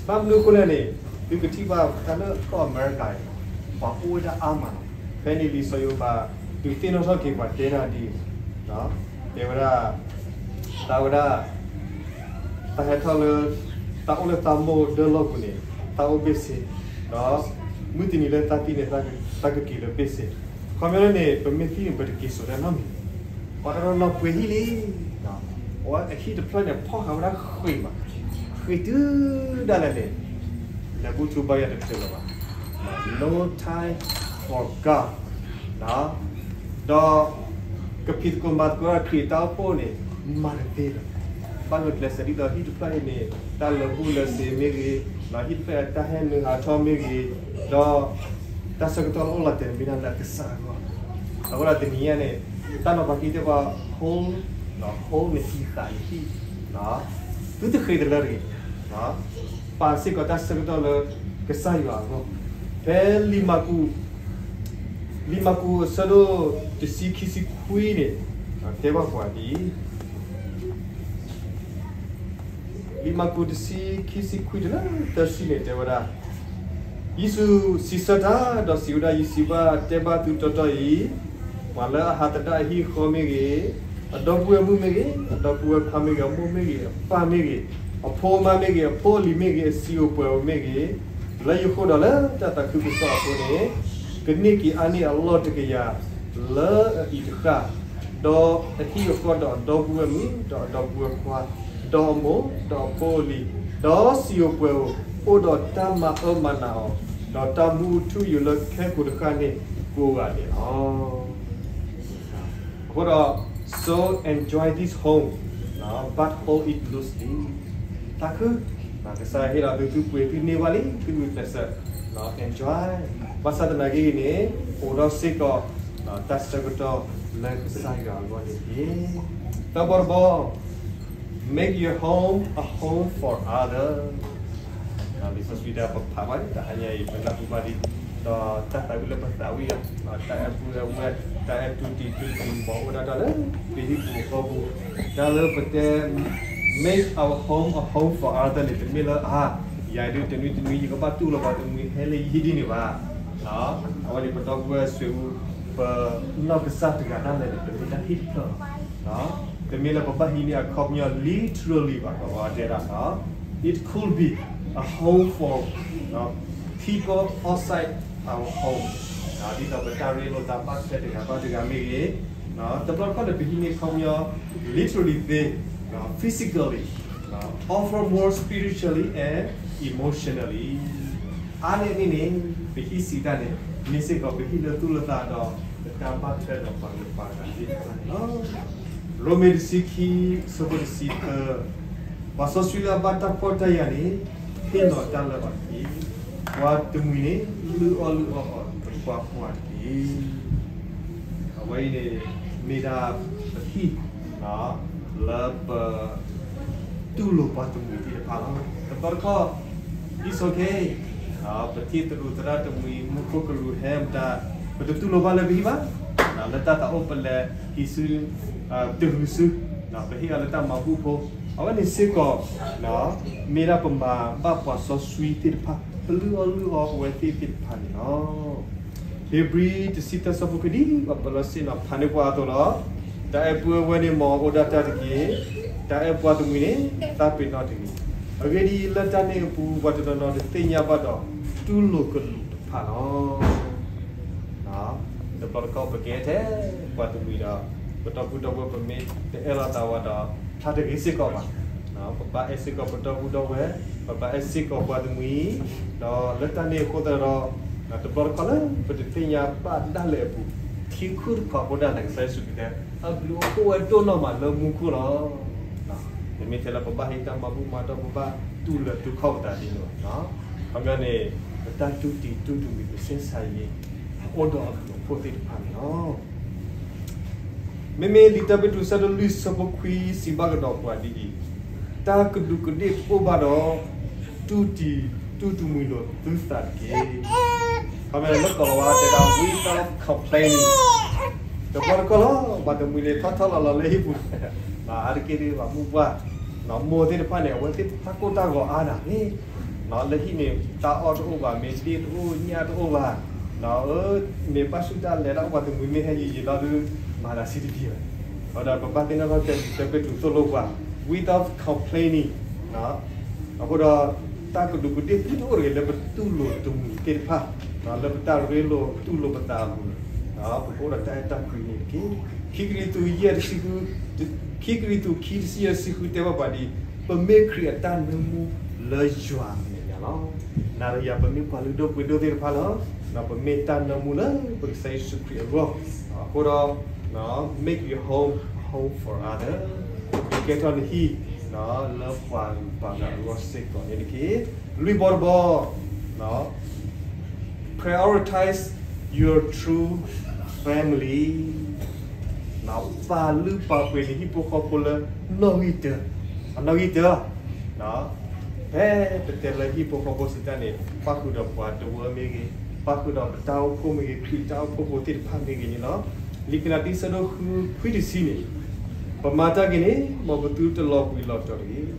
ဘၣ်မနုၤအဃိလဲၣ်န့ၣ်, သုကထံၣ်ဘၣ်တၢ်လၢကီၢ်အမဲရကၤအံၤ, ပှၤအိၣ်ဝဲဒၣ်အါမးလီၤ. ဖဲန့ၣ်လံာ်စီၤယိၤဘး ဒုးသ့ၣ်နီၣ်ထီၣ်က့ၤပှၤတဲဒၣ်ဒ်အံၤ, တဲဝဲဒၣ်, တၢ်ဝဲဒၣ်, တၢ်ဟဲထီၣ်လၢ, တၢ်အိၣ်လၢသးမိၢ်ဒၢလီၢ်ပူၤန့ၣ်, တၢ်အိၣ်ဘ့ၣ်ဆ့, ဒီးမုၢ်တနံၤလၢတၢ်သံန့ၣ်, တၢ်ကက့ၤလၢဘ့ၣ်ဆ့, ခီပညီန့ၣ် ပမ့ၢ်သံန့ၣ် ပတက့ၤစိာ်တၢ်နီတမံၤ, ပှၤတနီၤနီၤပှ့ၤဟံၣ်လံ, အဝဲအဟံၣ်တဖျၢၣ်န့ၣ် ဖီၣ်ဃာ်ဝဲဒၣ်ဃ့ၢ်မး, ဃ့ၢ်တုၤဒၣ်လဲာ်န့ၣ်, လဲၤဘူၣ်ထူဘါယွၤတချုးလၢၤဘၣ်, no time for God, ဒီးကဖံးသကိးမၤသကိးတၢ်ခရံာ်အတၢ်အိၣ်ဖှိၣ်န့ၣ်, မၤတသ့လၢၤ, ဘၣ်ဂုာ်ကျဲးစၢးဒ်သိးဟံၣ်တဖျၢၣ်အံၤန့ၣ် တၢ်လၢာ်ဘူၣ်လၢာ်စ့ၤမ့ၢ်ဂ့ၤ, ဟံၣ်တဖျၢၣ်အတၢ်ဟဲနုာ်ဟးထီၣ်မ့ၢ်ဂ့ၤ, ဒီးတၢ်ဆၢကတီၢ်လၢအိၣ်လီၤတဲာ်န့ၣ်မ့ၢ်ဒၣ်လၢအကစၢ်အဂီၢ်, အဃိဒီးတနံၤညါန့ၣ်, တၢ်နီၤဖးခံတဲပှၤ, hold, hold နဟံၣ်ဃာ်နဟံၣ်, သုတဃ့ၢ်တလၢတဂ့ၤ, ပာ်စ့ၢ်ကီးတၢ်ဆၢကတီၢ်လၢကစၢ်ယွၤအဂီၢ်, ဖဲလံာ်မၢ်ကူး, လံာ်မၢ်ကူးအဆၢဒိၣ်တဆံခံဆံခွံန့ၣ်, တဲဘၣ်ပှၤဒ်အံၤ, လံာ်မၢ်ကူးတဆံခံဆံခွံတုၤလၢသၢဆံန့ၣ်တဲဝဲဒၣ်, ယ့ၣ်ၡူးစံးဆၢတၢ်ဒီးစံးဝဲဒၣ်, ယစံးဘၣ်တဲဘၣ်သုတီတီအံၤ, ပှၤလၢအဟးသဒၣ်အဟံၣ်အဃီမ့ၢ်ဂ့ၤ, အဒီပုၢ်ဝဲၢ်မုၣ်မ့ၢ်ဂ့ၤ, အဒီပုၢ်ဝဲၢ်ခွါမ့ၢ်ဂ့ၤ, အမိၢ်မ့ၢ်ဂ့ၤ, အပၢ်မ့ၢ်ဂ့ၤ, အဖိအမါမ့ၢ်ဂ့ၤ, အဖိအလံၤမ့ၢ်ဂ့ၤ, အစံာ်အိၣ်ပှဲၤအိၣ်မ့ၢ်ဂ့ၤ, လၢယဃိဒီးလၢတၢ်သးခုကစီၣ်အဃိန့ၣ်, ကန့ၢ်က့ၤအါန့ၢ်အလီၢ်တကယၤ လၢအအံၤတဃၣ်, ဒီးအဟံၣ်အဃီဒီးအဒီပုၢ်ဝဲၢ်မုၣ်, ဒီးအဒီပုၢ်ဝဲၢ်ခွါ, ဒီးအမိၢ်, ဒီးအဖိအလံၤ, ဒီးစံာ်အိၣ်ပှဲၤအိၣ်, အိၣ်ဒီးတၢ်မၤအၢမၤနးအီၤ, ဒီးတၢ်မူအထူအယိာ်လၢခဲကိာ်တဃၣ်န့ၣ်ကိးဂၤဒဲးလီၤ. အဃိဒီး so enjoy this home, but hold it loosely. သးခု, ကစၢ်ယွၤဟ့ၣ်လီၤသုသုပှ့ၤသုန့ၢ်ဘၣ်လံ သုဂုာ်ကျဲးစၢး enjoy, ဘၣ်ဆၣ်သနာ်က့ဂ့ၤန့ၣ် အိၣ်ဒီးစ့ၢ်ကီး တၢ်ဆၢကတီၢ်လၢကစၢ်ယွၤအဂီၢ်န့ၣ်တက့ၢ်. သၢဘီတဘီ make your home a home for other. လံာ်စီဆှံတၢ်ပဖးဘၣ်တဟါညါအံၤ ပနၢ်ဟူဘၣ်ဒ် ဒီးတၢ်သးဝံၣ်လၢပသးဝံၣ်အီၤ, တၢ်အဲၣ်ပုၢ်အဲၣ်ဝဲၢ်, တၢ်အဲၣ်တူၢ်တံၤတူၢ်တံၤ မ်အိၣ်ဒၣ်တၢ်လၢပဟံၣ်ပူၤဃီပူၤ, တၢ်လၢပတဲ make our home a home for other န့ၣ် တမ့ၢ်လၢအါ, ယၤဒုးတနွံတနွံ ယကဘၣ်တူၢ်လိာ်ပှၤတမှံၤဟဲလၢယဟံၣ်ဒ်န့ၣ်ဘၣ်. အဝဲန့ၣ်ပဒီပုၢ်ဝဲၢ်စံးဝဲ ပနီၢ်ကစၢ်တဂၤဒၣ်လဲာ်န့ၣ် ပမ့ၢ်တၢ်ဟ့ၣ်တဖျၢၣ်လီၤ. တမ့ၢ်လၢပဘၣ်ဟံးန့ၢ်အခီပညီ literally ဘၣ်, ပတဲဒၣ် it could be a home for people outside our home, ဒ်သိးပတၢ်ရ့လိာ်သးဘၣ်ထွဲတဂၤဘၣ်တဂၤမ့ၢ်ဂ့ၤ, တဘျီတခီၣ်န့ၣ် ပဟံးန့ၢ်အခီပညီ literally သ့, physically, or for more spiritually and emotionally. အါန့ၢ်န့ၣ်န့ၣ် ပဟံးစံးတၢ်န့ၣ် မ့ၢ်စ့ၢ်ကီးပဟံးလၢသူၣ်လၢသးဒီး ပတၢ်ဘၣ်ထွဲဒီးပှၤဂၤပှၤဂၤသ့ၣ်တဖၣ်န့ၣ်လီၤ. ရိမ့ၤတဆံခံ ဆၢဖိတဆံသၢ, ပှၤစီဆှံလၢအဘၣ်တၢ်ဖှီၣ်တၢ်ယာ်န့ၣ် ဟ့ၣ်လီၤတၢ်လၢအီၤတက့ၢ်. ပှၤတမှံၤန့ၣ် လုၢ်အီၣ်လုၢ်အီအီၤတပှၢ်ပှၢ်တက့ၢ်. အဝဲအံၤန့ၣ် မ့ၢ်ဒၣ်ပဟံၣ် လၢပ တူၢ်လိာ်ပှၤတမှံၤသ့ၣ်တဖၣ်လီၤ. တဘျီတခီၣ် it's okay, ပထံၣ်သရူးသရၣ်တမှံၤ မူခိၣ်ကရူၢ်ဟဲမတၤ ပတတူၢ်လိာ်ဘၣ်လၢပဟံၣ်ဘၣ်. လၢတၢ်သးအိၣ်ပလဲၤဟံးစု တဂုၤစု ပဟ့ၣ်အီၤလၢတၢ်မၤဘူၣ်ဖိ အဝဲန့ၣ်စ့ၢ်ကီး မ့ၢ်ဒၣ်ပမၤဘၣ်ပှၤစီဆှံသ့ၣ်တဖၣ် ပလုၢ်အီၣ်လုၢ်အီပဝဲသ့ၣ်သ့ၣ်တဖၣ်န့ၣ်လီၤ. ဧ့ၤဘြံၤတဆံသၢဆၢဖိခံ ဒ်ပှၤပၢၤလီၢ်ဆ့ၣ်နီၤဖးန့ၢ်ပှၤအသိးလီၤ. တၢ်အဲၣ်ပုၢ်အဲၣ်ဝဲၢ်န့ၣ် မ်အအိၣ်ဒၣ်တၢ်တက့ၢ်. တၢ်အဲၣ်ပှၤတမှံၤန့ၣ် သးပ့ၤနီၣ်တဂ့ၤ. အဂ့ၢ်ဒ်အံၤ, လၢတၢ်န့ၣ်အပူၤ ပှၤတနီၤနီၤတသ့ၣ်ညါဘၣ်ဒီး တူၢ်လိာ်ကလူးတဖၣ်လီၤ. တဘျီတခီၣ် ပကဲထဲပှၤတမှံၤဒီး ပဒီပုၢ်ဒီဝဲၢ် ပမ့ၢ်တအဲၣ်လိာ်သးဝဲဒီး ဖျါတဂ့ၤစ့ၢ်ကီးဘၣ်. ပဘၣ်အဲၣ်စ့ၢ်ကီးပဒီပုၢ်ဒီဝဲၢ်, ပဘၣ်အဲၣ်စ့ၢ်ကီးပှၤတမှံၤ, ဒီးလၢတၢ်န့ၣ်အဃိသတးဒီး တဘျီတခီၣ်လၢပတသ့ၣ်ညါဘၣ်ဒၣ်လဲာ်အပူၤ ထံခုၣ်တခီအဃိဒၣ်န့ၣ် ကစၢ်ယ့ၣ်ၡူးခရံာ်တဲ အဘျုးအဖှိၣ်ဝဲဒိၣ်နီၢ်မးလၢမူခိၣ်လီၤ. တမ့ၢ်ထဲလၢပဘၣ်ဟ့ၣ်တၢ်မၤဘူၣ်မၤတီၢ် ပဘၣ်တူၢ်လိာ်တူၢ်ခီၣ်ပသးဒ်န့ၣ်ဘၣ်. ခီပညီန့ၣ် ပတၢ်တူၢ်တံၤတူၢ်တမှံၤ ပဆဲးဆါအံၤန့ၣ် အိၣ်ဒီးအဘျုးအဖှိၣ်သ့ၣ်တဖၣ်န့ၣ်လီၤ. မ့မ့ၢ်လံာ်တၢ်ပ့းတရူး ဆၢဒိၣ်လွံၢ် ဆၢဖိခွံ စံးဘၣ်ကဒီးပှၤဒ်အံၤ, တၢ်ကဒူးကဒ့ၣ်တအိၣ်ဘၣ်ဒီး တူၢ်တံၤတူၢ်တမှံၤလိာ်သုသးတက့ၢ်. ခီပညီလၢကီၢ်လၤဝါတဲဒၣ် without complaining, တဘျီတခီၣ်လီၤ ပှၤတမှံၤန့ၣ် ထီၣ်ထီၣ်လီၤလီၤလၢဟံၣ်ပူၤ, အါတက့ၢ်ဒ်ပှၤမုၣ်ပှၢ် မိၢ်သ့ၣ်တဖၣ်န့ၣ် အဝဲသ့ၣ်တဖၣ်ကိၢ်တၢ်ဂီၤအါနၤန့ၣ် လၢဟံၣ်န့ၣ် တၢ်အီၣ်တအိၣ်ဘၣ်, မ့ၢ်ဒ့ၣ်တအိၣ် ညၣ်တအိၣ်ဘၣ်, မ့ၢ်ဘၣ်ဆူၣ်တၢ်လဲၤတၢ်အိၣ် ပှၤတမှံၤမ့ၢ်ဟဲယံာ်ယံာ်လီၤဒုး မၤသးဆံးတက့ၢ်ဘၣ်. ဒီးပဘၣ်သ့ၣ်နီၣ်ထီၣ် တၢ်ပ့းတရူးသိၣ်လိပှၤ without complaining, အဃိဒီး တၢ်ကဒူးကဒ့ၣ်သုတအိၣ်တဂ့ၤ လၢပတူၢ်လိာ်တမှံၤသ့ၣ်တဖၣ်, လၢပတၢ်ရ့လိာ်တူၢ်လိာ်ပသးအပူၤန့ၣ် ပကအိၣ်ဒီးတၢ်အဲၣ်တၢ်ကွံန့ၣ်တက့ၢ်. ခံကရံၣ်သူး ယဲၢ်တဆံဃု, ခံကရံၣ်သူး ခံ တဆံယဲၢ်တဆံဃု တဲဘၣ်ပှၤဒ်အံၤ, ပမ့ၢ်ခရံာ်အတၢ်နၢမူလၢယွၤအမဲာ်ညါလီၤ. နၤဒီးယၤ ပမ့ၢ်ပှၤလုၢ်ဒိၣ်ပှ့ၤဒိၣ်သ့ၣ်တဖၣ်လီၤ. ပမ့ၢ်တၢ်နၢမူလၢပကစၢ်ယ့ၣ်ၡူးခရံာ်အဂီၢ်, အဃိဒီး make your home a home for other, ကဲထီၣ်နဟံၣ် လၢပှၤဂုၤပှၤဂၤအဂီၢ်စ့ၢ်ကီးန့ၣ်တက့ၢ်. လွံၢ်ဘီတဘီ prioritize your true family, ပာ်လုၢ်ပာ်ပှ့ၤနဟံၣ်ဖိဃီဖိလၢနီၣ်ဂံၢ်တၢ, အနီၣ်ဂံၢ်တၢ, ဖဲပတဲလၢဟံၣ်ဖိဃီဖိစံးတၢ်န့ၣ် ပၣ်ဃုာ်ဒီးပှၤတဝၢမ့ၢ်ဂ့ၤ, ပၣ်ဃုာ်ဒီးပတၢ်အိၣ်ဖှိၣ်မ့ၢ်ဂ့ၤ, ခရံာ်တၢ်အိၣ်ဖှိၣ်ဖိသ့ၣ်တဖၣ်မ့ၢ်ဂ့ၤန့ၣ်လီၤ. လံာ်ကလၤတံ ဆၢဒိၣ်ဃု ခွံတဆံန့ၣ်, ပမၤတၢ်ဂ့ၤန့ၣ် မ်ပသုတလီၤဘှံးလီၤတီၤတဂ့ၤ.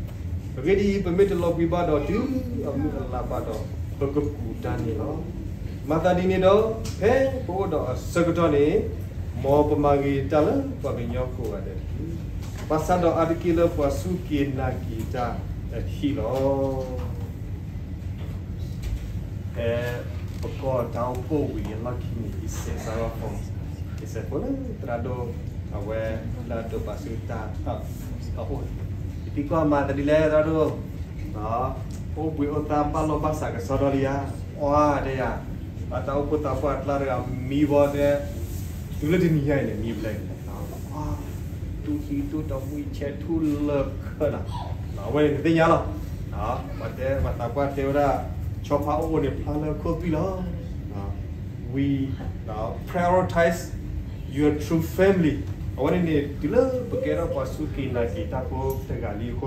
အဂ့ၢ်ဒ်အံၤ, ပမ့ၢ်တလီၤဘှံးဘၣ်ဒီး တုၤအမုၢ်အလါဘၣ်ဒီး ပကကူးတၢ်န့ၣ်လီၤ. မၤသးဒ်န့ၣ်ဒီး ဖဲပအိၣ်ဒီးအဆၢကတီၢ်န့ၣ် မ်ပမၤဂ့ၤတၢ်လၢပှၤကညီကိးဂၤဒဲးတက့ၢ်. ဘၣ်ဆၣ်ဒီးအါတက့ၢ်လၢပှၤစူၢ်က့ၤနာ်က့ၤတၢ်အဟံၣ်လီၤ. ဖဲပကီၢ်တၢ်အိၣ်ဖှိၣ်ဝံၤအလီၢ်ခံန့ၣ် ယစဲးစးထီၣ်ဖိ, ယစဲးဖိလၢသရၣ်ဒိၣ် အဝဲလၢအဒိးပာ်ဆူတၢ်အအိၣ်, ယသံကွၢ်မၤသးဒ်လဲၣ်သရၣ်ဒိၣ်, အိၣ်ဘှံးအိၣ်သါဘၣ်လီၢ်ဘၣ်စးကစီဒီလံဧါ, အီတဲယၤ, ဘၣ်တၢ်အိၣ်ဖှိၣ်သးပှၢ်အကျါတဂၤမံဘီတဲ, တုၤလၢတနံၤညါအံၤန့ၣ် မံဘျဲၣ်, တူၢ်သံတူၢ်တီမုၢ်ဆဲးထူၣ်လၢခၢၣ်နၤ, အဝဲန့ၣ်နသ့ၣ်ညါလီၤ. ပှၤတဲ ပှၤသးပှၢ်တဲဝဲဒၣ် ဆီဖါအိၣ်အိၣ်န့ၣ် ဖျါလၢခိၣ်သွံၣ်လီၤ. We prioritize your true family. အဝဲန့ၣ်န့ၣ် တုၤလၢပကဲထီၣ်ပှၤစူၢ်က့ၤနာ်က့ၤတၢ်ဖိတဂၤလံအဃိသတးဒီး ပ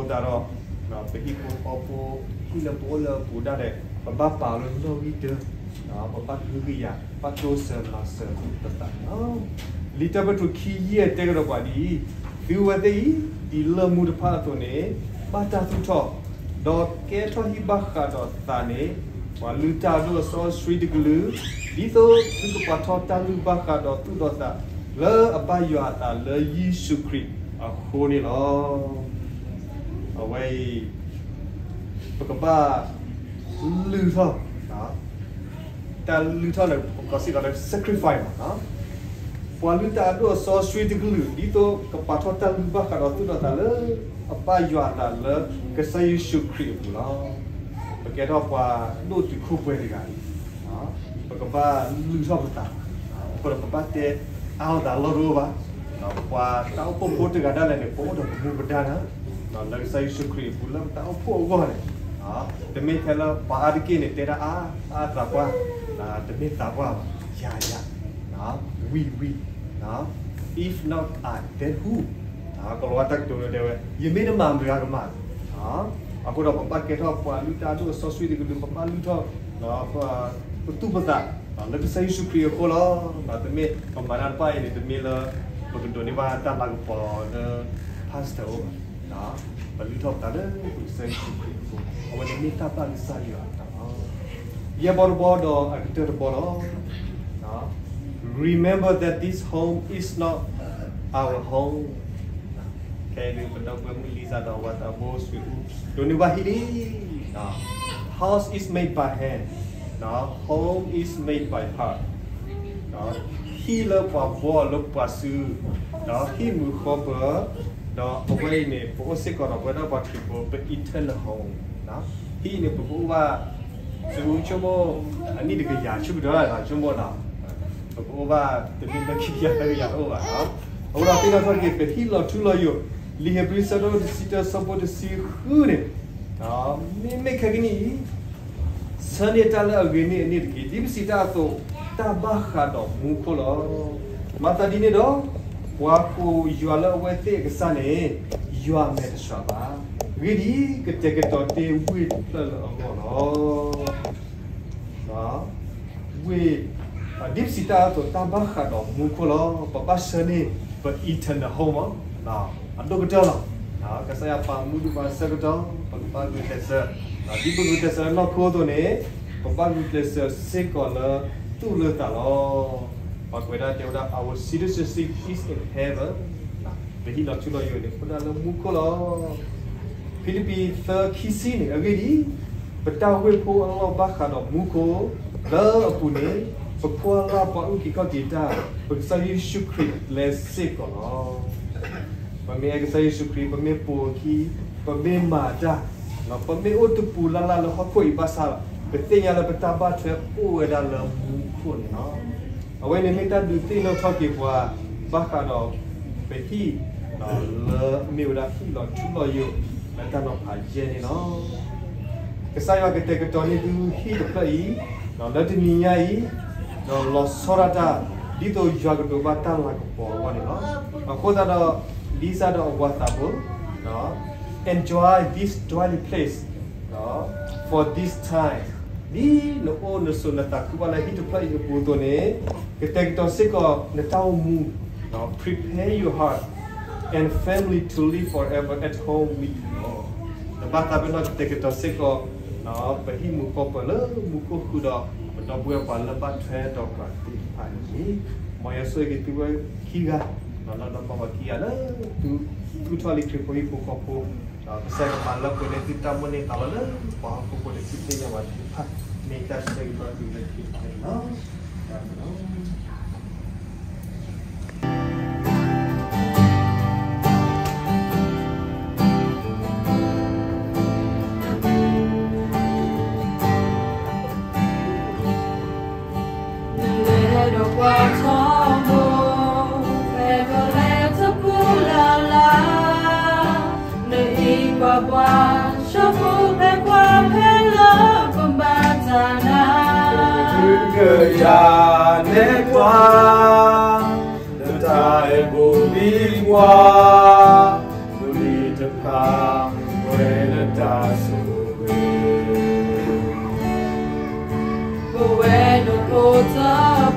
ဟံၣ်ဖိဃီဖိ ဟံၣ်လၢပအိၣ်လၢအပူၤဒၣ်လဲာ် ပဘၣ်ပာ်လၢနီၣ်ဂံၢ်တၢ, ပဘၣ်ကဟုကယာ် ဘၣ်တိစၢၤမၤစၢၤပသးန့ၣ်လီၤ. လံာ်တၢ်ပတြၢၤခံယဲၢ်တဲကဒီးပှၤဒ်အံၤ, သုဝဲသ့ၣ်အံၤ ဒ်လၢၢ်မူတဖၣ်အသိးန့ၣ် ဘၣ်တၢ်သူၣ်ထီၣ်, ဒီးကဲထီၣ်ဟံၣ်ဘၣ်ဃးဒီးသးန့ၣ် ပှၤလုၢ်တၢ်အဒိၣ်အစီဆှံတကလုာ်, ဒ်သိးသုကပာ်ထီၣ်တၢ်လုၢ်ဘၣ်ဃးဒီးသူၣ်ဒီးသး လၢအဘၣ်ယွၤအသးလၢယ့ၣ်ၡူးခရံာ်အဃိန့ၣ်လီၤ. အဝဲအံၤ ပကဘၣ်လုၢ်ထီၣ်, တၢ်လုၢ်ထီၣ်န့ၣ် ပကိးစ့ၢ်ကီးလၢ sacrifice မး, ပှၤလုၢ်တၢ်အဒိၣ်အစီဆှံတကလုာ် ဒ်သိးကပာ်ထီၣ်တၢ်လုၢ်ဘၣ်ဃးဒီးသူၣ်ဒီးသးလၢ အဘၣ်ယွၤအသးလၢကစၢ်ယ့ၣ်ၡူးခရံာ်အပူၤလီၤ. ပကဲထီၣ်ပှၤဒိၣ်တုာ်ခိၣ်ပှဲၤတဂၤအံၤ ပကဘၣ်လုၢ်ထီၣ်ပသး, အဃိဒီးပဘၣ်တဲအါလိာ်သးလီၢ်တအိၣ်ဘၣ်. ပှၤတၢ်အိၣ်ဖှိၣ်ဖိတဂၤဒၣ်လဲာ်န့ၣ် ပအိၣ်ဒီးပမူပဒါနၤ, လၢကစၢ်ယ့ၣ်ၡူးခရံာ်အပူၤလၢပတၢ်အိၣ်ဖှိၣ်အဂီၢ်န့ၣ်, တမ့ၢ်ထဲလၢပှၤအါတက့ၢ်န့ၣ် တဲဒၣ်အါအါသးပှၢ်, တမ့ၢ်သးပှၢ်ဘၣ်, ယၤယၤ, we we, ကလီၤဝါတၢ်ကတိၤန့ၣ်တဲဝဲ ယမ့ၢ်တမၤမတၤတဂၤကမၤ, အဃိဒီးပဘၣ်ကဲထီၣ်ပှၤလုၢ်တၢ်အဒိၣ်အစီဆှံတကလုာ်, ပဘၣ်လုၢ်ထီၣ် ပသူၣ်ပသး လၢကစၢ်ယ့ၣ်ၡူးခရံာ်အဃိလီၤ. တမ့ၢ်ပမၤတၢ်တဖၣ်အံၤန့ၣ် တမ့ၢ်လၢပကဒိးန့ၢ်ဘၣ်တၢ်လၤကပီၤလၢ pastor အိၣ်ဘၣ်, ပလုၢ်ထီၣ်ပသးလၢပကစၢ်ယ့ၣ်ၡူးခရံာ်အဃိ, အဝဲန့ၣ်မ့ၢ်တၢ်ဘၣ်ကစၢ်ယွၤအသးလီၤ. ယဲၢ်ဘီတဘီဒီးအကတၢၢ်တဘီလီၤ. Remember that this home is not our home. ခဲအံၤဒုး ပဒီပုၢ်ဝဲၢ်မုၣ်လံစၢ်ဒီးဝၤသးဘိ စံးအူ ဒိးန့ၢ်ဘၣ်ဟံၣ်လံ. House is made by hand, home is made by heart. ဟံၣ်လၢပှၤဘှီအီၤလၢပှၤစု, ဒီးဟံၣ်မုာ်ဃီပၢၤ, ဒီးအဝဲအံၤန့ၣ် ပအိၣ်စ့ၢ်ကီးဒီးပဝဲဒၣ်ပှၤခရံာ်ဖိ ပ eternal home. ဟံၣ်န့ၣ် ပကအိၣ်ဘၣ် စံးအူဆိကမိၣ် အနံၣ်တကယၤဆူကတၢၢ်လီၤ ဆိကမိၣ်နီၤ, ပကအိၣ်ဘၣ် တမ့ၢ်လၢခံကယၤသၢကယၤတအိၣ်ဘၣ်နီၤ. အဃိဒီးသ့ၣ်နီၣ်ထီၣ်က့ၤ ပဟံၣ်လီၤထူလီၤယိာ်, လံာ်ဧ့ၤဘြံၤဆၢဒိၣ်တဆံတၢ ဆၢဖိတဆံဃုန့ၣ်, မ့မ့ၢ်ခဲကနံၣ်အံၤ ဆၢန့ၢ်တၢ်လၢအဂ့ၤန့ၢ်အန့ၣ်တက့ၢ်. ဒ်ပစံးတၢ်အသိး, တၢ်ဘၣ်ဃးဒီးမူခိၣ်လီၤ. မၤသးဒ်န့ၣ်ဒီး, ပှၤကိးယွၤလၢအဝဲသ့ၣ်အကစၢ်န့ၣ်, ယွၤမဲာ်တဆှးဘၣ်. အဂ့ၢ်ဒ်အံၤ, ကတဲာ်ကတီၤတ့ၢ်ဝ့ၢ်တဖျၢၣ်လၢအဂီၢ်လီၤ. ဝ့ၢ်, ဒ်ပစံးတၢ်အသိး တၢ်ဘၣ်ဃးဒီးမူခိၣ်လီၤ. ပဘၣ်ဆၢန့ၢ် ပ eternal home မး, အဒိၣ်ကတၢၢ်လီၤ. ကစၢ်ယွၤပာ်မူဒံးပှၤဆၢကတီၢ်, ပကဘၣ်ဂုာ်ကျဲးစၢး, ဒ်ပဂုာ်ကျဲးစၢးလၢနီၢ်ခိအသိးန့ၣ်, ပဘၣ်ဂုာ်ကျဲးစၢးစ့ၢ်ကီးလၢသူၣ်လၢသးလီၤ. ပှၤကွဲးဒၣ်တဲဝဲဒၣ် our citizenship is in heaven. ပဟံၣ်လီၤထူလီၤယိာ်န့ၣ် အိၣ်ဒၣ်လၢမူခိၣ်လီၤ. ဖံလံးပံၤသၢခံဆံန့ၣ် အဂ့ၢ်ဒ်အံၤ, ပတၢ်ဝ့ၢ်ဖိအလီၢ်ဘၣ်ဃးဒီးမူခိၣ်, လၢအပူၤန့ၣ်, ပဖှီၣ်လၢ်ပှၤအုၣ်က့ၤခီၣ်က့ၤတၢ်, ပကစၢ်ယ့ၣ်ၡူးခရံာ်ပျဲစ့ၢ်ကီးလီၤ. ပမ့ၢ်အဲၣ်ကစၢ်ယ့ၣ်ၡူးခရံာ်, ပမ့ၢ်ပိာ်အခံ, ပမ့ၢ်မၤတၢ်, ပမ့ၢ်အိၣ်တပူၤလၢ်လၢ်လၢဟီၣ်ခိၣ်အံၤဘၣ်ဆၣ်, ပသ့ၣ်ညါလၢပတၢ်ဘၣ်ထွဲအိၣ်ဝဲဒၣ်လၢမူခိၣ်န့ၣ်လီၤ. အဝဲန့ၣ်မ့ၢ်တၢ်ဒုးသ့ၣ်နီၣ်ထီၣ်က့ၤပှၤ ဘၣ်ဃးဒီးပဟံၣ် လၢမ့ၢ်ဝဲဒၣ်ဟံၣ်လီၤထူလီၤယိာ် လၢတၢ်နီၤဖးယဲၢ်န့ၣ်လီၤ. ကစၢ်ယွၤကတဲာ်ကတီၤန့ၢ်သုဟံၣ်တဖျၢၣ်အံၤ လၢတနံၤညါအံၤ ဒီးလီၤဆီဒၣ်တၢ် ဒ်သိးယွၤကဒိးဘၣ်တၢ်လၤကပီၤအဂီၢ်န့ၣ်လီၤ. အဃိသတးဒီး လံစၢ်ဒီးအဝၤသးဘိ enjoy this dwelling place for this time. ဒ်နအိၣ်နဆိးနသးခုဘၣ်လၢဟံၣ်တဖျၢၣ်အံၤအပူၤအသိးန့ၣ် ကတဲာ်ကတီၤစ့ၢ်ကီးနတၢ်အိၣ်မူ prepare your heart and family to live forever at home with the Lord. နဘၣ်သးပ့ၤနီၣ်ကတဲာ်ကတီၤစ့ၢ်ကီး ပဟံၣ်မူကီၢ်ပၢၤလၢမူခိၣ်ဃုာ်ဒီး ပဒီပုၢ်ဝဲၢ်ပှၤလၢဘၣ်ထွဲဒီးပှၤသ့ၣ်တဖၣ်န့ၣ်တက့ၢ်. မ်ယွၤဆိၣ်ဂ့ၤက့ၤသုဝဲခံဂၤ, ဒီးလၢဒီမါဝၤခံဂၤလၢ သုသူၣ်ထီၣ်လံခရံာ်ဖိဟံၣ်ဖိဃီဖိ, ဒီးကစၢ်ယွၤမၤလၢပှဲၤန့ၢ်သုတၢ်မိၣ်န့ၢ်သးလီၤလၢ ပှၤဟီၣ်ခိၣ်ဖိန့ၣ် သုသ့ၣ်ညါဘၣ်သ့ၣ်တဖၣ်, မ့ၢ်တၢ်ဆၢဂ့ၤဘၣ်သုလၢခံတခါန့ၣ်လီၤ. တၢ်ဘျုးလီၤ. နလဲၤဒီးပှၤထီဘိ, ဖဲပလဲၤတပူၤလၢ်လၢ်, နဟံးကွၢ်ပှၤ, ဆိကမိၣ်ဖဲပှၤဖဲလၢပဘၣ်တၢ်နၤ, ကယၤနဲၣ်ပှၤ, နတၢ်အဲၣ်ဘိးဘံကွၢ်, ပူၤလံၤတဖၣ်, ပဝဲလၢတၢ်ဆိၣ်ဂ့ၤ ပဝဲဒၣ်ဖိတ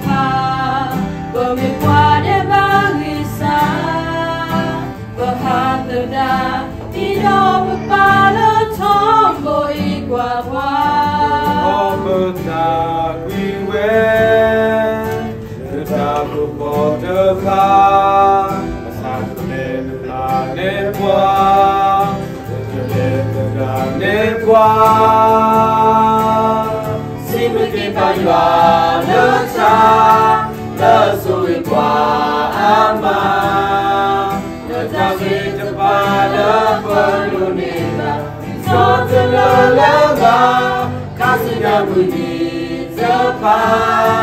ဖၣ်, ပမ့ၢ်ပှၤဒဲးဘးဂံၢ်စၢ်, ပဟးသဒၣ်, ဒ်ဒီးပပၢ်လၢထီဘိအံၤကွၢ်ပှၤ, ဒီးပသးကွံဝဲ လၢတၢ်ကပီၤတဖၣ်, ပသးကလဲၤသဒၣ်နဲၣ်ပှၤ, ပသးကလဲၤသဒၣ်နဲၣ်ပှၤ, စံးဘျုးက့ၤပၢ်ယွၤလၢတၢ်, လၢဆိၣ်ဂ့ၤပှၤအါမး, လၢတၢ်ဂ့ၤတဖၣ်လၢပဒိးန့ၢ်ဘၣ်, ဒီးတလၢလၢဘၣ်, ခါဆူညါမုၢ်နံၤတဖၣ်,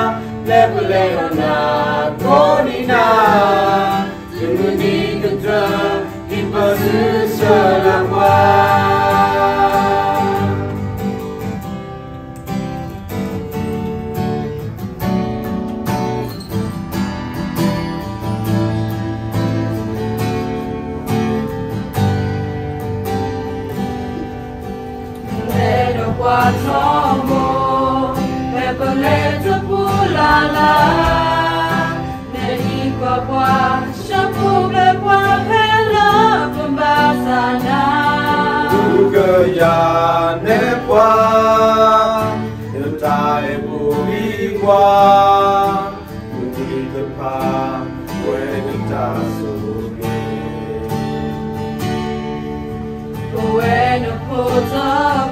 လၢပလဲၤဒီးနၤကိးနံၤနၤ, တမုၢ်နံၤကတၢၢ်, ဟံးပစုဆၢလၢပှၤ နလဲၤဒီးပှၤထီဘိ, ဖဲပလဲၤတပူၤလၢ်လၢ်, နဟံးကွၢ်ပှၤ, ဆိကမိၣ်ဖဲပှၤဖဲလၢပဘၣ်တၢ်နၤ, ကယၤနဲၣ်ပှၤ, နတၢ်အဲၣ်ဘိးဘံကွၢ်, မုၢ်နံၤတဖၣ်, ပဝဲနတၢ်ဆိၣ်ဂ့ၤ ပဝဲနဖိတ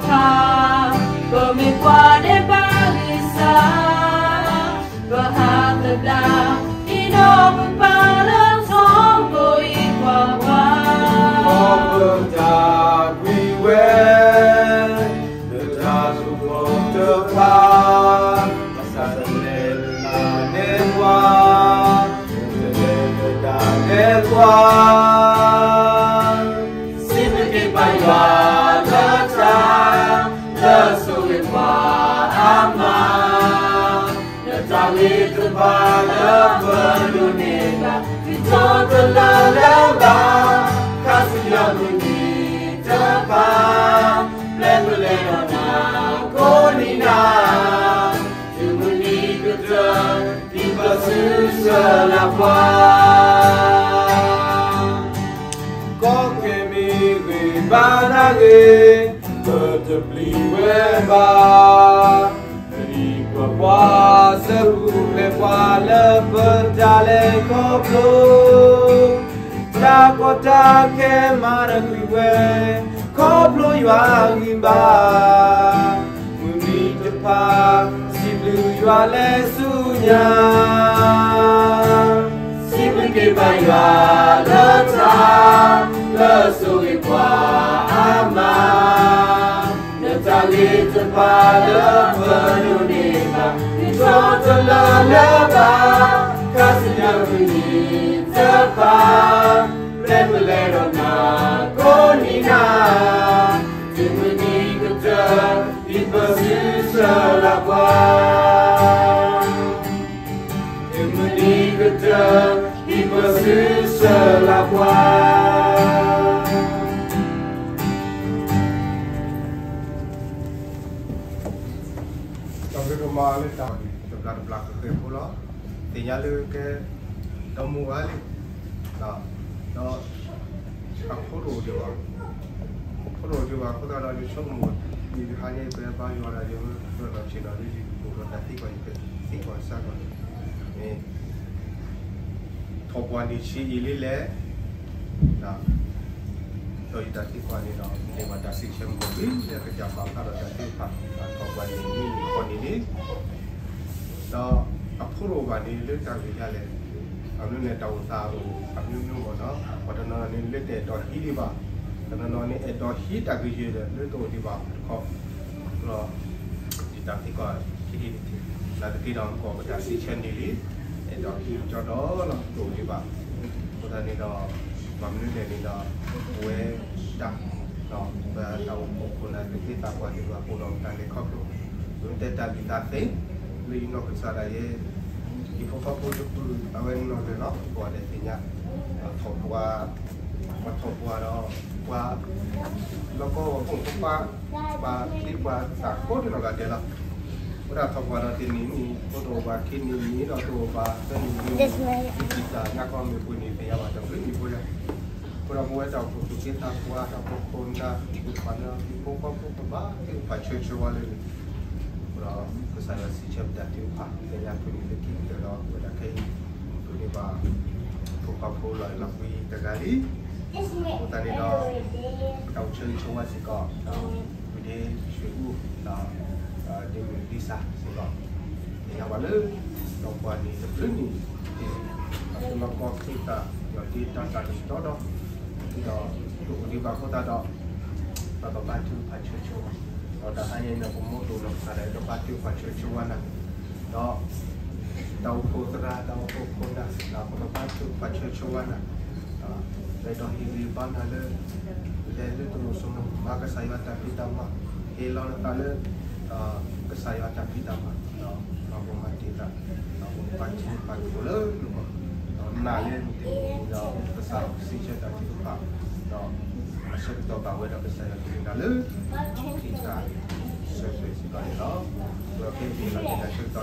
ဖၣ်, ပမ့ၢ်ပှၤဒဲးဘးဂံၢ်စၢ်, ပဟးသဒၣ်, ဒ်ဒီးပပၢ်လၢထီဘိအံၤကွၢ်ပှၤ, ဒီးပသးကွံဝဲ လၢတၢ်ကပီၤတဖၣ်, ပသးကလဲၤသဒၣ်နဲၣ်ပှၤ, ပသးကလဲၤသဒၣ်နဲၣ်ပှၤ, စံးဘျုးက့ၤပၢ်ယွၤလၢတၢ်, လၢဆိၣ်ဂ့ၤပှၤအါမး, လၢတၢ်ဂ့ၤတဖၣ်လၢပဒိးန့ၢ်ဘၣ်, ဒီးတလၢလၢဘၣ်, ခါဆူညါမုၢ်နံၤတဖၣ်, လၢပလဲၤဒီးနၤကိးနံၤနၤ, တမုၢ်နံၤကတၢၢ်, ဟံးပစုဆၢလၢပှၤ ကီၢ်ကဲမ့ၢ်ဂ့ၤဘၣ်နၤဂ့ၤ, ပတပျံၤဝဲဘၣ်, ပဟံးကွၢ်ပှၤ, စၢဖှိၣ်ဖျဲးပှၤလၢပတၢ်လဲၤခီဖျိ, တၢ်ကီတၢ်ခဲမၤတၢ်ကွံာ်ဝဲ, ခီဖျိယွၤဂံၢ်ဘါ မုၢ်နံၤတဖၣ်, စံးဘျုးယွၤလဲၤဆူညါ, စံးဘျုးက့ၤပၢ်ယွၤလၢတၢ်, လၢဆိၣ်ဂ့ၤပှၤအါမး, လၢတၢ်ဂ့ၤတဖၣ်လၢပဒိးန့ၢ်ဘၣ်, ဒီးတလၢလၢဘၣ်, ခါဆူညါမုၢ်နံၤတဖၣ်, လၢပလဲၤဒီးနၤကိးနံၤနၤ, တမုၢ်နံၤကတၢၢ်, ဟံးပစုဆၢလၢပှၤ, တမုၢ်နံၤကတၢၢ်, ဟံးပစုဆၢလၢပှၤ ဒီးပကမၤလၢတၢ်တဘျီတဘျီဃဲၤဃဲၤဖိလီၤ. သ့ၣ်ညါလၢကဲ ဒီမါဝၤလံ, ဒီး အဖိတအိၣ်ဒံးဘၣ်, ဖိတအိၣ်ဒံးဘၣ်အဃိသတးဒီး ယဆိကမိၣ် မုၢ်တဟါညါ ယပဘါယွၤဒီး ယကဒီးဆ့ၣ်နီၤလၢယကပူၤဒီးတၢ်သံကွၢ် ယကသံကွၢ်စ့ၢ်ကီးန့ၣ်, မ့ၢ် ပှၤန့ၣ်ဆံးအံၤလံလဲၣ်, ဒီးယတၢ်သံကွၢ်န့ၣ်ဒီး မ့ၢ်ဝဲတၢ်စံးဆၢမုၢ်ကီၤလံ လၢကစၢ်ပာ်ဖျါဒီးတၢ်သံကွၢ် ထီၣ်ပှၤန့ၣ်မ့ၢ်န့ၣ်ခီန့ၣ်လံ, ဒီးအဖိတအိၣ်ဘၣ်န့ၣ်လၢတၢ်ဂ့ၢ်ဒ်လဲၣ်, အမနုၤန့ၣ်တၢ်အိၣ်သးအိၣ်အမျိုးမျိုးမ့ၢ်နီၤ, ပှၤတနီၤန့ၣ်လၢတအဲၣ်ဒိးဟံးဒံးဘၣ်, တနီၤနီၤန့ၣ်အဲၣ်ဒိးဟံးတၢ်ဂ့ၢ်ယဲၢ်ဒီးလၢတအိၣ်ဒံးဘၣ်တခီ, ဒီး ယတၢ်သံကွၢ်ခံထံၣ်တထံၣ်, နာ်သက့ဒီးမုၢ်ကီၢ်ပတၢ်စံးဆၢန့ၣ်လံ, အဲၣ်ဒိးဟံးကၠီဒီးလီၤတအိၣ်ဒံးဘၣ်, အဃိသတးန့ၣ်ဒီး ဘၣ်မနုၤလဲၣ်န့ၣ်ဒီး ပဝဲဒၣ် ပတၢ်အိၣ်ဖှိၣ်ခိၣ်နၢ်သ့ၣ်တဖၣ်ပှၤသ့ၣ်တဖၣ်အိၣ်ဒီးပတၢ်လဲၤခီဖျိ, ပတဲတၢ်ဘံၣ်တၢ်သ့ လၢယနီၢ်ကစၢ်ဒၣ်ယဲ ယဖိဃီဖိတဖုအဝဲနီၢ်လဲၣ်လီၤ ပှၤဒဲးသ့ၣ်ညါ ထီၣ်ပှၤ ပှၤထီၣ်ပှၤဒီး ပှၤ လီၢ်ကီၢ်ပှၤဖိၣ်ပှၤ ပှၤချံပှၤသၣ်ကိးဒံနီၢ်ဂၤဒဲးလီၤ, အဃိဒၣ်ထီၣ်ပှၤဒီးတနံၤနံၤ ဖိတအိၣ်ဘၣ်ခံနံၤနံၤဒီးတအိၣ်ဘၣ်သၢနံၤနံၤ ယတၢ်ညါခီမ့ၢ်ပှ့ၤန့ၣ် သ့ၣ်ညါဘၣ်တဘျုးနံၤဖိလၢ အဃိဒီးပဝဲတၢ်အိၣ်ဖှိၣ်သူၣ်က့သးပှၢ် တၢ်အိၣ်ဖှိၣ်ခိၣ်နၢ် သ့ၣ်တဖၣ်လၢ ဟံၣ်ဖိဃီဖိပဘၣ်သ့ၣ်တဖၣ်ဆၢဂ့ၤဆၢဝါလၢ အဃိဒီးကစၢ်ယွၤစံးဆၢပတၢ်သ့ၣ်တဖၣ် သ့ၣ်ညါဖုန့ၣ်လၢခံကတၢၢ်ဒီး အဝဲဒၣ်ခဲအံၤ ပတုၤန့ၢ်ဘၣ် ဖိဃီဖိလီၤလီၤကွံတဂၤလံ, အဃိသတးန့ၣ်ဒီး တၢ်အိၣ်ဆၢဂ့ၤဆၢဝါစ့ၢ်ကီး ဒီး ဝံၤဒ့ဆွ့ၣ်အူ ဒီး ဒ့မုၢ်လံစၢ်စ့ၢ်ကီး သ့ၣ်ညါဘၣ်လၢ ဒီးပှၤန့ၣ်တဘျုးနံၤ အတလီၢ်ကီၢ်ခံသၣ် ဒီးဒ့တၢ်သၣ်တတီဒီး ဒီးတအိၣ်ဒံးဘၣ်အဃိသတးဒီး ပကဘၣ်ထုကဖၣ်ဆၢဂ့ၤဆၢဝါ, ဒီးတဟါညါအံၤန့ၣ် ပမိၢ်ဒိၣ်နီၢ်ကစၢ်ဒၣ် ပကဘၣ်ထုကဖၣ်ဆၢဂ့ၤဆၢဝါနၤ, ဒီး တၢ်အိၣ်ဖှိၣ်သရၣ် တၢ်အိၣ်ဖှိၣ်ခိၣ်နၢ် ဒီးပကဘၣ်ထုကဖၣ်ဆၢဂ့ၤဆၢဝါနၤ, ဒီးဟ့ၣ်ဂံၢ်ဘါနၤလၢ လဲၤလၢတၢ်အိၣ်ဆိးမး မၤကစၢ်ယွၤတၢ်ဖံးတၢ်မၤ, ဟ့ၣ်လီၤနသးလၢ ကစၢ်ယွၤတၢ်ဖံးတၢ်မၤ, ဒီးပကမၤတ့ၢ်သး ဒီးပကဘၣ်ထုကဖၣ်ဃီလၢနဂီၢ်, ဒီးနာ်လၢနတ့ၢ်ဒီးကစၢ်စံးဆၢတၢ်သ့ၣ်တဖၣ်, ဒီးအဆၢကတီၢ်ဘၣ်ဝဲဒီးကစၢ်ယွၤကလုၢ်နၤလၢ ခံသၣ်စၢၤသွဲၣ်စ့ၢ်ကီးန့ၣ်လီၤ. ဒီးခဲအံၤန့ၣ် ပကဆၢကတီၢ်လၢ ပမိၢ်ဒိၣ်ခီလ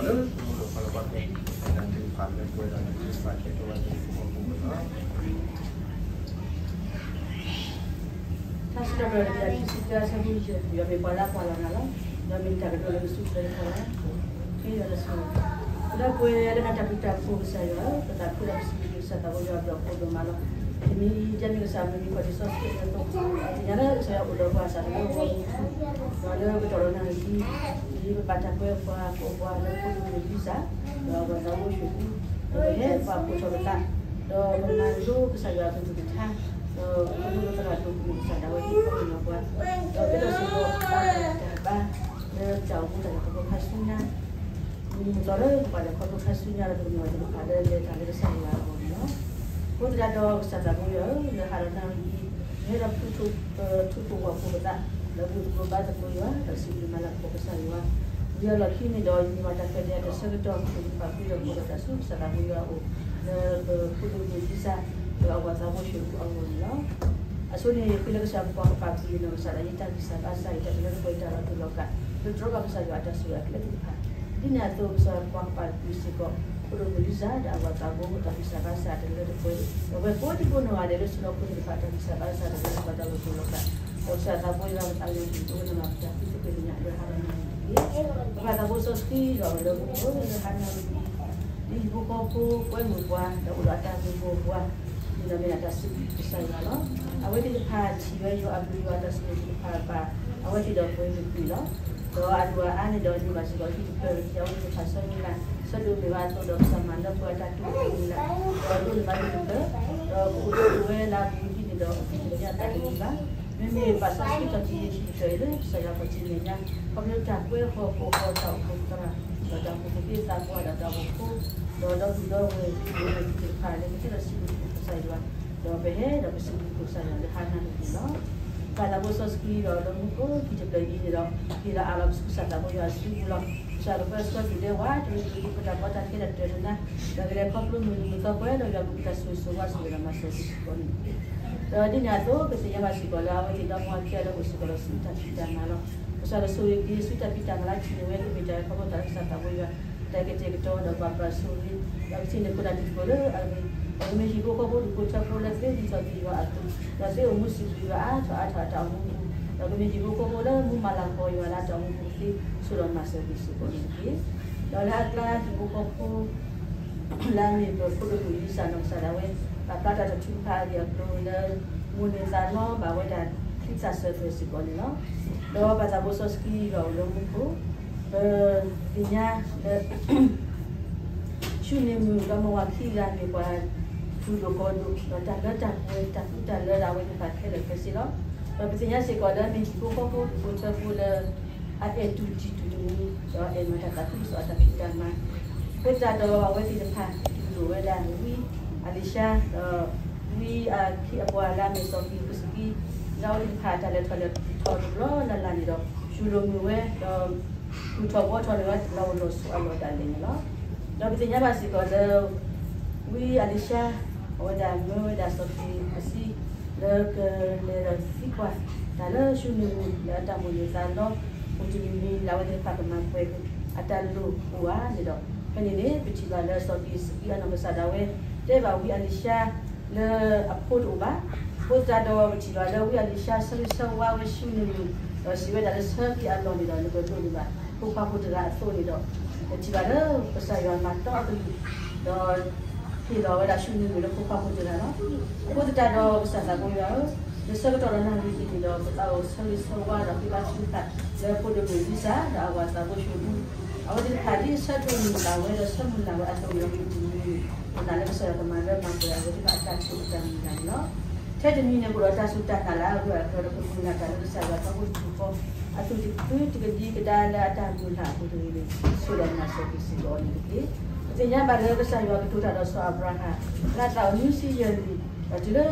ၢပှၤကညီ တၢ်သ့ၣ်တဖၣ်လၢပဝဲဒၣ် တၢ်သ့ၣ်တဖၣ်ဆၢကတီၢ်ဝဲဒၣ် ပမိၢ်ဒိၣ်လီၤ. ထါစံးထီၣ်ပတြၢၤတကယၤခံဆံတၢ အဆၢဖိယဲၢ်, ယွၤမ့ၢ်ပှၤလၢအကွၢ်လီၤနၤလီၤ. ယွၤမ့ၢ်တၢ်ကတိၤလၢနစုပူၤလၢနခီၣ်လီၤ. က့ယွၤတၢ်ဆိၣ်ဂ့ၤ, လၢပှဲၤလၢနတၢ်ဘျုးတၢ်ဖှိၣ်ကစၢ်ယွၤဧၢ, ပသးခုဒီးပစံးဘျုးကစၢ်သးဘိယွၤအဘျုးအဖှိၣ်ဒိၣ်မးလီၤ. တမံၤအံၤ ဒ်န့ၣ်ကစၢ်မုၢ်နံၤခီၣ်ထံးစီဆှံအသိး, သ့ၣ်ညါလၢကစၢ်ယွၤအိၣ်ဒီးပှၤအသးသမူအဂီၢ်, ဒီးလၢပတီၢ်ဒီးနၣ်ရံၣ်အံၤ, ဒ်ပဘၣ်တၢ်ကွဲပှၤကိးပှၤလၢဖိဒိၣ်မုၣ်လံစၢ်, ဒီးအဝၤသးဘိဆွ့ၣ်အူ, ဒီးပဟဲပှၤဖှိၣ်ထီၣ်ပသး, ဒီးပမၤလိကစၢ်ယွၤအကလုၢ်ကထါ, ဒီးပမၤလိသရၣ်ဒိၣ်မုၣ်ကစၢ်ဒၣ်ဝဲသ့ၣ်ခီဖျိလီၤပှၤ, ဒီးပအဲၣ်ဒိးစ့ၢ်ကီးပာ်တၢ်ဘါ လၢပတၢ်အိၣ်မူတၢ်လဲၤခီဖျိခါဆူညါ မုၢ်နံၤမုၢ်သီလၢပပာ်လဲၤခီဖျိခါဆူညါဒီး ပကမ့ၢ်ပှၤသ့ၣ်တဖၣ်လၢလဲၤတၢ်လၢကစၢ်ယွၤအဂီၢ်န့ၣ်လီၤ. အဃိသတးဒီးကစၢ်သးဘိယွၤဧၢ, လၢဟါဒီးနၣ်ရံၣ်အံၤ, ပဟဲဒီးထုကဖၣ်ပသး, ဒီးဘူၣ်သကိးဘါသကိးယွၤ, ဒီးစံးဘျုးမၤလၤကပီၤကစၢ်ယွၤ, ဝံၤအလီၢ်ခံန့ၣ်ဒီး ယမ့ၢ်ဘၣ်တၢ်ခွဲးတၢ်ယာ်တၢ်ဆၢကတီၢ် ပကပာ်ဃုာ်ဒီးကိးဒီးတၢ်ဆူကစၢ်သးဘိယွၤအအိၣ်, လၢပဖိဒိၣ်မုၣ်လံစၢ်, ဒီးအဝၤသးဘိဆွ့ၣ်အူအဂီၢ်န့ၣ်လီၤ. အဆိန့ၣ် ဃ့လၢကစၢ်ပှၤကပာ်ကွံာ်နီၢ်ကစၢ်ဒၣ်ယဲ တၢ်ဂံၢ်စၢ်ဘါစၢ်အံၤ တၢ်တလၢတပှဲၤတၢ်လီၤတူာ်လီၤကာ် လၢတြီဘၣ်ကစၢ်ယွၤအတၢ်ဆိၣ်ဂ့ၤအကျဲသ့ၣ်တဖၣ်, ဒ်န့ၣ်အသိးကစၢ်ပှၤကပာ်ကွံာ်စ့ၢ်ကီး ဖိဒိၣ်မုၣ်လံစၢ် ဒီးအဝၤသးဘိ တၢ်ဂံၢ်စၢ်ဘါစၢ်တၢ်တလၢတပှဲၤ, ဒီးပဝဲကိးဒံကိးနီၢ်ဂၤဒဲးလၢဆူၣ်လီၤခိၣ်သ့ၣ်တဖၣ် တၢ်ဂံၢ်စၢ်ဘါစၢ်တၢ်တလၢတပှဲၤတၢ်လီၤတူာ်လီၤကာ်, ဒီးကစၢ်သးဘိယွၤပသးကညီၤက့ၤ ပဝဲနမၤပတၢ်ဖုသ့ၣ်ဖ့ၣ်လၢညါလၢဟါဒီးနၣ်ရံၣ်တက့ၢ်. ပပၢ်သးဘိစီဆှံဒီးအဝဲလၢပအိၣ်လၢဟါနၣ်ရံၣ်အံၤ, ဒ်ဟံၣ်ဖိဃီဖိကွဲမုာ်ပှၤ ဒီးအိၣ်ဒီးအတၢ်မုာ်ဂီၢ်ပှၤ န့ၣ်ဒီးမ့ၢ်ဒၣ်တၢ်စံးဘျုးကစၢ်ယွၤလီၤ. အဝဲသ့ၣ်တဖၣ်ထံၣ်ဝဲယွၤအဘျုးယွၤအတၢ်ဆိၣ်ဂ့ၤသ့ၣ်တဖၣ်ဘၣ်, အဝဲသ့ၣ်ဒီးပှဲၤမုာ်ကွံာ်လီၤ. ဒီးအဒိၣ်အအါန့ၣ်ဒီး န့ၢ်ဘၣ်စ့ၢ်ကီးဟံၣ်တဖျၢၣ် ယဝဲသ့ၣ်တဖၣ်ဆၢမုၢ်လၢ် ဆၢဒိးမ့ၢ်ဘၣ်အသိးဒီး ကစၢ်မၤလၢပှဲၤအတၢ်တိာ်မုၢ်လၢ်, ဒီးဒိးန့ၢ်ဘၣ်ဟံၣ်တဖျၢၣ်, ဒီးကအိၣ်ဒိးဝဲလၢအပူၤဒ်န့ၣ်ဒီး အပူၤတညၣ်သးတမံၤဘၣ်. မ့မ့ၢ်ဘၣ်စီဆှံထီၣ်က့ၤယဲၢ်ဟံၣ်တဖျၢၣ်အံၤလၢကစၢ်ယွၤခီၣ်ထံးမဲာ်ညါ, ခီဖျိတၢ်ကွဲဃီၤကိးဃီၤတၢ်အိၣ်ဖှိၣ်သရၣ်, ဒီးတၢ်အိၣ်ဖှိၣ်သ့ၣ်တဖၣ်ဒီးတၢ်အိၣ်ဖှိၣ်ဖိ, ဒီးဒီပုၢ်ဒီဝဲၢ်သ့ၣ်တဖၣ်လၢကသ့ၣ်ဒီးစံးဘျုးကစၢ်ယွၤ, ဒီးပဟဲဒီးပစံးဘျုးကစၢ်ယွၤလၢဟါနၣ်ရံၣ်အံၤလီၤ. ပၢ်သးဘိစီဆှံဒီးလၢမူခိၣ်ဟံၣ်တဖျၢၣ်အံၤန့ၣ်ဒီး ဟ့ၣ်လီၤအးလီၤပကစၢ်သးဘိယွၤအစုပူၤလီၤ. ကစၢ်လၢပှဲၤဆှၢဒုၣ်ဒဲဝး တရံးတရံးပတၢ်ကီတၢ်ခဲတၢ်တၢၢ်တနါ, ဒီးကလဲၤခီဖျိမုၢ်နံၤမုၢ်သီပှဲၤဒီးယွၤကပူၤတၢ်ဆိၣ်ဂ့ၤဆိၣ်ဝါဆိၣ်ဂ့ၤဒီးမၤစၢၤက့ၤစ့ၢ်ကီးန့ၣ်တက့ၢ်. ဒီးဒ်န့ၣ်အသိး ပသ့ၣ်ညါဘၣ်စ့ၢ်ကီးလၢအဝဲသ့ၣ်ဒီမါခံဂၤလၢအိၣ်စ့ၢ်ကီးဒီးဆူတၢ်ဖံးတၢ်မၤလီၤ. ကစၢ်လၢဆိၣ်ဂ့ၤက့ၤဆူတၢ်ဖံးတၢ်မၤလၢထံၣ်န့ၢ်ဝဲ ကမ့ၢ်တၢ်ခီဖျိသးလၢကစၢ်သးဘိယွၤ တၢ်ကတဲာ်ကတီၤဒီးပှၤပှၤဆိၣ်ဂ့ၤ, ဒီးကထံၣ်န့ၢ်ခိၣ်နၢ်တံၤသကိးလၢအဂ့ၤ, ဒီးကမ့ၢ်ဟံၣ်ဖိဃီဖိဒူၣ်ဖိထၢဖိလၢသ့ဒ်သိးသ့ယွၤအသိး, ဒီးသ့အိၣ်မူစံးဘျုးယွၤအါထီၣ်အါထီၣ်အတၢ်အိၣ်မူပူၤ, ဒီးကမ့ၢ်ဟံၣ်ဖိဃီဖိလၢမူမၤလၤကပီၤယွၤလၢအတၢ်အိၣ်မူပူၤသ့ ဆိၣ်ဒီးမၤစၢၤက့ၤစ့ၢ်ကီးန့ၣ်တက့ၢ်. ဒီးလၢအကျါဟံၣ်ဖိဃီဖိ လၢအမ့ၢ်ပဖိဒိၣ်မုၣ်လံစၢ်နီၢ်ကစၢ်ဒၣ်ဝဲ ပာ်ဖျါတၢ်တထူၣ်ဖးအဂ့ၢ်အကျိၤလၢ မိၣ်န့ၢ်သးလီဘၣ်ဝဲဒၣ် ချံသၣ်စၢၤသွဲၣ်စ့ၢ်ကီးန့ၣ်လီၤ. ဒီးပၢ်သးဘိစီဆှံယွၤအိၣ်လၢမူခိၣ်, ပသ့ၣ်ညါလၢ ၡူနံၤမုၣ်ဒီးမဝၤခံဂၤမ့ၢ်ပှၤ ထူၣ်ဒိၣ်ကီၢ်ဒိၣ် ဒီးတၢ်လၢတၢ်ပှဲၤ တၢ်ကူတၢ်လၢဒၣ်ဝဲသ့ၣ်တဖၣ်ခဲလၢာ်ခဲဆ့လီၤ. ဒီးပသ့ၣ်ညါစ့ၢ်ကီးလၢမ့ၢ်ဟံၣ်ဖိဃီဖိ ဖိထၢဖိလၢ အအဲၣ်တူၢ်တံၢ်တူၢ်တမံၤ ဒီးအဲၣ်မၤတၢ်သးခုကစီၣ်အတၢ်ဖံးတၢ်မၤ အဃိသတးဒီးအဝဲသ့ၣ်တဖၣ် တူၢ်လိာ်ဝဲဒၣ်ဝံအလံၤၡါ ဒီးဝံအခ့အပှၤလၢအမ့ၢ်စီၤကံၤကစူၣ်ကံ လၢအဝဲသ့ၣ်တဖၣ်အတၢ်လဲၤထီၣ်လဲၤထီတဘျီလၢ်လၢ်န့ၣ်ဒီး ယူၢ်လိာ်မုာ်ဝဲ ဒီး ကူၣ်ထီၣ်ဘှီထီၣ်န့ၢ်ဝဲလီၤအိၣ်လီၤဆိးအလီၢ်ဒၣ်လဲာ်န့ၣ်လီၤ. ဒီးပသ့ၣ်ညါဘၣ်စ့ၢ်ကီးလၢ ဝံအလံၤၡါ အဝဲဒၣ်မၢဝဲဒၣ်စီၤကံၤအစံ လၢကလဲၤဒီးသံကွၢ်တၢ်လၢၡူနံၤမုၣ် လၢအတၢ်မိၣ်န့ၢ်သးလီ အိၣ်တမံၤမံၤလၢအဝဲသ့ၣ်တဖၣ်ကမၤပှဲၤအတၢ်လိၣ်အိၣ်ဧါန့ၣ်ဒီး ဖဲန့ၣ်န့ၣ် ပထံၣ်ဘၣ်လၢစီၤကံၤစူၣ်ကံၤအနီၢ်ကစၢ်ဒၣ်ဝဲ တဲဘၣ်ဝံအလံၤၡါ လၢအဖိတအိၣ်ဘၣ်. အဃိသတးဒီးပထံၣ်ဘၣ်လၢဝံအလံၤၡါ ဆၢဂ့ၤဆၢဝါဝဲၡူနံၤမုၣ် ဒီးစံးဝဲဒၣ်လၢဆၢက့ၤအလီၢ်န့ၣ်ဒီး နကဒိးန့ၢ်ဘၣ် ဖိခွါဖိတဂၤအသိးန့ၣ်ဒီး ပထံၣ်ဘၣ်လၢကစၢ်ယွၤမၤတီအကလုၢ် ဒီး ဟ့ၣ်လီၤဝဲဒၣ်ၡူနံၤမုၣ်လၢဖိခွါဖိတဂၤလီၤ. အဃိသတးဒီးကစၢ်သးဘိယွၤဧၢ, လၢဆၢကတီၢ်ဒီးနၣ်ရံၣ်အံၤန့ၣ်ဒီး ပသးအိၣ်ဆၢဂ့ၤဆၢဝါဒီးဃ့ဘါထုကဖၣ် လၢဖိဒိၣ်မုၣ်လံစၢ် ဒီးအဝၤသးဘိၡူနံၤ အဝဲသ့ၣ်တဖၣ်ဒ်ဆၢဒိၣ်န့ၢ်ဘၣ်ဝဲဒီး ဆၢမုၢ်လၢ်ဝဲအသိးန့ၣ်ဒီး မ့ၢ်တမံၤ ပနာ်လၢကစၢ်ယွၤကမၤလၢမၤပှဲၤအဝဲသ့ၣ်တဖၣ်အတၢ်ဆိၣ်အတၢ်မုၢ်လၢ်န့ၣ်လီၤ. ထဲတမံၤန့ၣ်အိၣ်ဒီးတၢ်စူၢ်တၢ်နာ်လၢအဂၢၢ်အကျၢၤဒီး ပမုၢ်လၢ်တၢ်လၢကစၢ်ယွၤအဘျုးအဖှိၣ် အသူၣ်တဖုတကဒံကဒါလၢအတၢ်မုၢ်လၢ်အပူၤတဂ့ၤန့ၣ် ဆိၣ်ဒီးမၤစၢၤက့ၤစ့ၢ်ကီးအီၤန့ၣ်တက့ၢ်. ပသ့ၣ်ညါဘၣ်လၢကစၢ်ယွၤကတိၤတၢ်ဒီးစီၤအၤဘြၤဟၣ် လၢအသးအိၣ်နွံဆံယဲၢ်နံၣ် ဒီးတုၤလၢ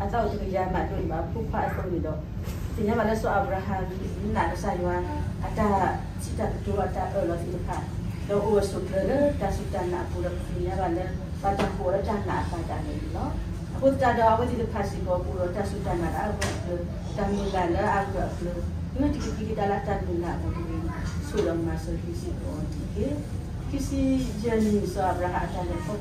အသးအိၣ်တကယၤမးဒိၣ်န့ၢ်ဘၣ်အဖိခွါအသိးန့ၣ်ဒီး ပသ့ၣ်ညါဘၣ်လၢစီၤအၤဘြၤဟၣ်နာ်ကစၢ်ယွၤ အတၢ်စံးတၢ်ကတိၤအတၢ်အၢၣ်လီၤသ့ၣ်တဖၣ် ဒီးအိၣ်အဆိးကျၢၤလၢတၢ်စူၢ်တၢ်နာ်အပူၤဒီး ပသ့ၣ်ညါဘၣ်လၢ ဘၣ်တၢ်ကိးလၢတၢ်နာ်အသးဒၣ်လဲာ်န့ၣ်လီၤ. အဃိသတးဒီးအဝဲသ့ၣ်တဖၣ်စ့ၢ်ကီး ကအိၣ်ဒီးတၢ်စူၢ်တၢ်နာ်လၢအဂၢၢ်အကျၢၤ တၢ်မုၢ်လၢ်လၢအဂၢၢ်အကျၢၤ တုၤလၢတကကံကဒါလၢအတၢ်မုၢ်လၢ်အပူၤတဂ့ၤန့ၣ် ဆိၣ်ဒီးမၤစၢၤက့ၤစ့ၢ်ကီးအီၤန့ၣ်တက့ၢ်. ခံဆံယဲၢ်နံၣ် စီၤအၤဘြၤဟၣ်အတၢ်လဲၤခီဖျိ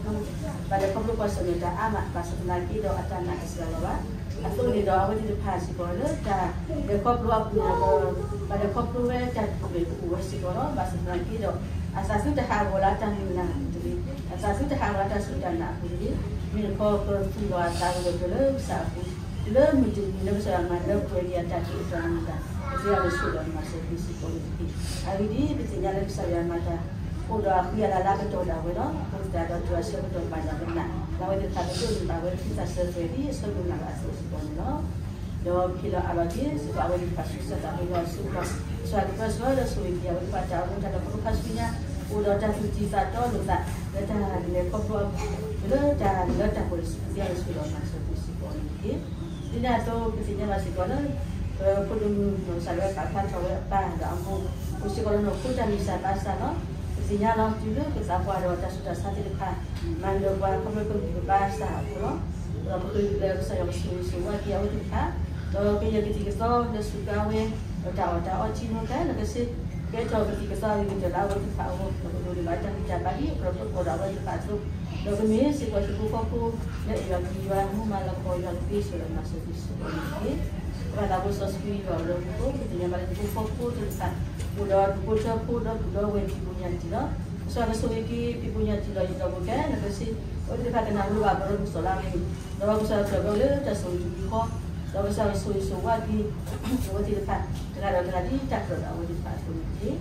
ဘၣ်လဲၤခီဖျိပှၤစၢၤမဲာ်တၢ်အါမး ဘၣ်ဆၣ်သနာ်က့ဒီးအတၢ်နာ်တစှၤလီၤဘၣ်. အသိးန့ၣ်ဒီးအဝဲသ့ၣ်တဖၣ်စ့ၢ်ကီးလၢတၢ်လဲၤခီဖျိအပူၤန့ၣ်ဒီး ဘၣ်လဲၤခီဖျိဝဲတၢ်တပူၤန့ၣ် ကအိၣ်ဝဲစ့ၢ်ကီးလီၤ. ဘၣ်ဆၣ်သနာ်က့ဒီး အသးဆူတဟးဂီၤလၢအတၢ်မုၢ်လၢ်တဂ့ၤ, အသးဆူတဟးဂီၤလၢတၢ်စူၢ်တၢ်နာ်အပူၤတဂ့ၤ, မ့ၢ်တခီကသူၣ်လီၤအသးကဒီးလၢကစၢ်အပူၤ လၢမုၢ်တနံၤလၢကစၢ်ယွၤမၤလၢပှဲၤက့ၤအတၢ်က့ၤအတၢ်မုၢ်လၢ် ပသ့အဂီၢ်ဆိၣ်ဒီးမၤစၢၤက့ၤစ့ၢ်ကီးန့ၣ်တက့ၢ်. အဂ့ၢ်ဒ်အံၤ, ပသ့ၣ်ညါလၢကစၢ်ယွၤမၤတၢ် အိၣ်ဒီးအဃံအလၤလၢအကတီၢ်ဒၣ်ဝဲလီၤ. အဃိသတးဒီးတုၤအဆၢကတီၢ်ဘၣ်နၢ်ပနာ် လၢအဝဲသ့ၣ်တဖၣ်ကဒိးန့ၢ်ဘၣ်ဝဲ ချံသၣ်စၢၤသွဲၣ်ဒ်အဆၢမုၢ်လၢ်လၢအသိးစ့ၢ်ကီးန့ၣ်လီၤ. ဒီးပဟ့ၣ်လီၤအးလီၤက့ၤစ့ၢ်ကီးအဝဲသ့ၣ်တဖၣ်ဆူကစၢ်သးဘိယွၤအစုပူၤ, ကစၢ်ကပၢဆှၢဒီးဆိၣ်ဂ့ၤက့ၤအဝဲသ့ၣ်တဖၣ်တၢ်အိၣ်မူတၢ်လဲၤခီဖျိခါဆူညါ အိၣ်ဒီးတၢ်သူၣ်တံၢ်သးတီလိာ်သး လၢတၢ်လဲၤခီဖျိအပူၤ လၢတၢ်လၢတၢ်ပှဲၤတစု ပသ့အဂီၢ်ဆိၣ်ဒီးမၤစၢၤက့ၤစ့ၢ်ကီးန့ၣ်တက့ၢ်. ဒ်န့ၣ်အသိး ပသ့ၣ်ညါဘၣ်စ့ၢ်ကီးလၢ ပဖိဒိၣ်မုၣ်နီၢ်ကစၢ်ဒၣ်ဝဲပာ်ဖျါထီၣ်ဝဲအပၢ်ဒီးအမိၢ် အိၣ်စ့ၢ်ကီးလၢနီၢ်ခိတၢ်ဂံၢ်စၢ်ဘါစၢ်လီၤ. ပသ့ၣ်ညါလီၤ တုၤလၢပသးပှၢ်ဒီးတၢ်ဆူးတၢ်ဆါသ့ၣ်တဖၣ် မၤနၢၤပှၤခီဖျိပဂံၢ်ပဘါစၢ်အဃိလီၤ. ဒီးပဃ့ကညးလၢကစၢ်ယွၤကဆိၣ်ဂ့ၤဆိၣ်ဝါက့ၤအဝဲသ့ၣ်တဖၣ် ဒီးကယဲၢ်ကသံၣ်ကသီလၢစူးကါဝဲ ဒီးတၢ်အီၣ်တၢ်အီထံနီၤဖး လၢကဆ့ ကဲထီၣ်ကသံၣ်ကသီအဂ့ၤကတၢၢ်လၢအဝဲသ့ၣ်တဖၣ်အဂီၢ် ဒီးကဒိးန့ၢ်ဘၣ်တၢ်ဂံၢ်တၢ်ဘါဒ်အကြၢးသကိးဒီးအဝဲသ့ၣ်တဖၣ်အသိး ဒီးကမ့ၢ်စ့ၢ်ကီးဟံၣ်ဖိဃီဖိ လၢအဲၣ်ယွၤကွံယွၤ မူမၤလၤကပီၤယွၤကသ့ဆိၣ်ဒီးမၤစၢၤက့ၤစ့ၢ်ကီးန့ၣ်တက့ၢ်. ပဘၣ်သးဘိစီဆှံယွၤအိၣ်လၢမူခိၣ် ပသ့ၣ်ညါဘၣ်လၢဟံၣ်ဖိဃီဖိသ့ၣ်တဖၣ် အိၣ်ဒီးဒူၣ်ဖိထၢဖိဒီပုၢ်ဒီဝဲၢ်ဖံးဘိညၣ်တံၢ်လီၤ. ကစၢ်ယွၤကဆိၣ်ဂ့ၤက့ၤဖံးဘိညၣ်တံၢ်ဒီးယဒီပုၢ်ဝဲၢ်ခဲလၢာ်ခဲဆ့ အဝဲသ့ၣ်တဖၣ်ကနၢ်လိဘၣ်ပရၢမုၢ်စီၤလါမူ ဒီးကစၢ်ယွၤကြၢးက့ၤလၢတၢ်ဆိၣ်ဂ့ၤတမံၤဃီ ဒီးကစၢ်ယွၤကဆိၣ်ဂ့ၤဆိၣ်ဝါက့ၤ အဝဲသ့ၣ်တဖၣ် တဂၤဒီးတဂၤဒ်တၢ်ကြၢးဒီးအဝဲသ့ၣ်တဖၣ်အသိးန့ၣ်တက့ၢ်.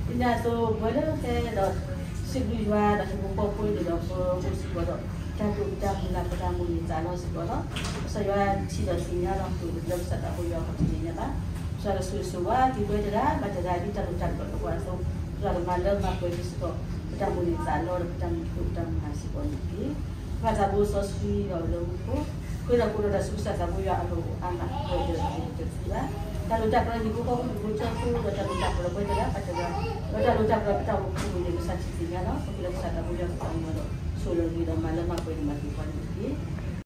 ဒ်န့ၣ်အသိး ပဝဲလၢဟဲဒီး စံးဘျုးယွၤဒီးဟံၣ်ဖိဃီဖိန့ၣ်ဒီး ပအိၣ်စ့ၢ်ကီးဒီး တၢ်ဒိၣ်တၢ်မုၢ်လၢ်ပတၢ်မိၣ်န့ၢ်သးလီစ့ၢ်ကီးလီၤ. ကစၢ်ယွၤထံၣ်ဒီးသ့ၣ်ညါဒီး ပအိၣ်လၢကစၢ်သးဘိယွၤအပူၤတသ့ၣ်ညါဘၣ်. ကစၢ်ယွၤကဆိၣ်ဂ့ၤဆိၣ်ဝါက့ၤပဝဲတဂၤဘၣ်တဂၤဒ်တၢ်ဒိၣ်တၢ်ကြၢးဒီးပှၤအသိး ကစၢ်ယွၤကမၤလၢမၤပှဲၤက့ၤစ့ၢ်ကီး ပတၢ်မိၣ်န့ၢ်သးလီဒီးပတၢ်မုၢ်ဒိၣ်ပတၢ်မုၢ်ဟါစ့ၢ်ကီးန့ၣ်တက့ၢ်. ပဘၣ်သးဘိစီဆှံယွၤအိၣ်လၢမူခိၣ် ဃ့ဒီးကိးဒီးတၢ်ဆူကစၢ်သးဘိယွၤအလီၢ်အိၣ်အါမး ပဝဲတဂၤတသ့ဘၣ်. တၢ်လိၣ်တၢ်ပှဲၤဟံၣ်ဖိဃီဖိဒူၣ်ဖိထၢဖိဒီးတၢ်လိၣ်တၢ်ပှဲၤဒီးပဝဲတဂၤဘၣ်တဂၤ ဒီးတၢ်လိၣ်တၢ်ပှဲၤပတၢ်အိၣ်မူပူၤန့ၣ် ကစၢ်ထံၣ်သ့ၣ်ညါဒီးပက့ၤလၢကစၢ်သးဘိယွၤကစၢ်မူဒီး ဆိၣ်လီၤဂ့ၤဒီးမၤလၢမၤပှဲၤန့ၣ်မၤသ့ၣ်ပှၤန့ၣ်တက့ၢ်.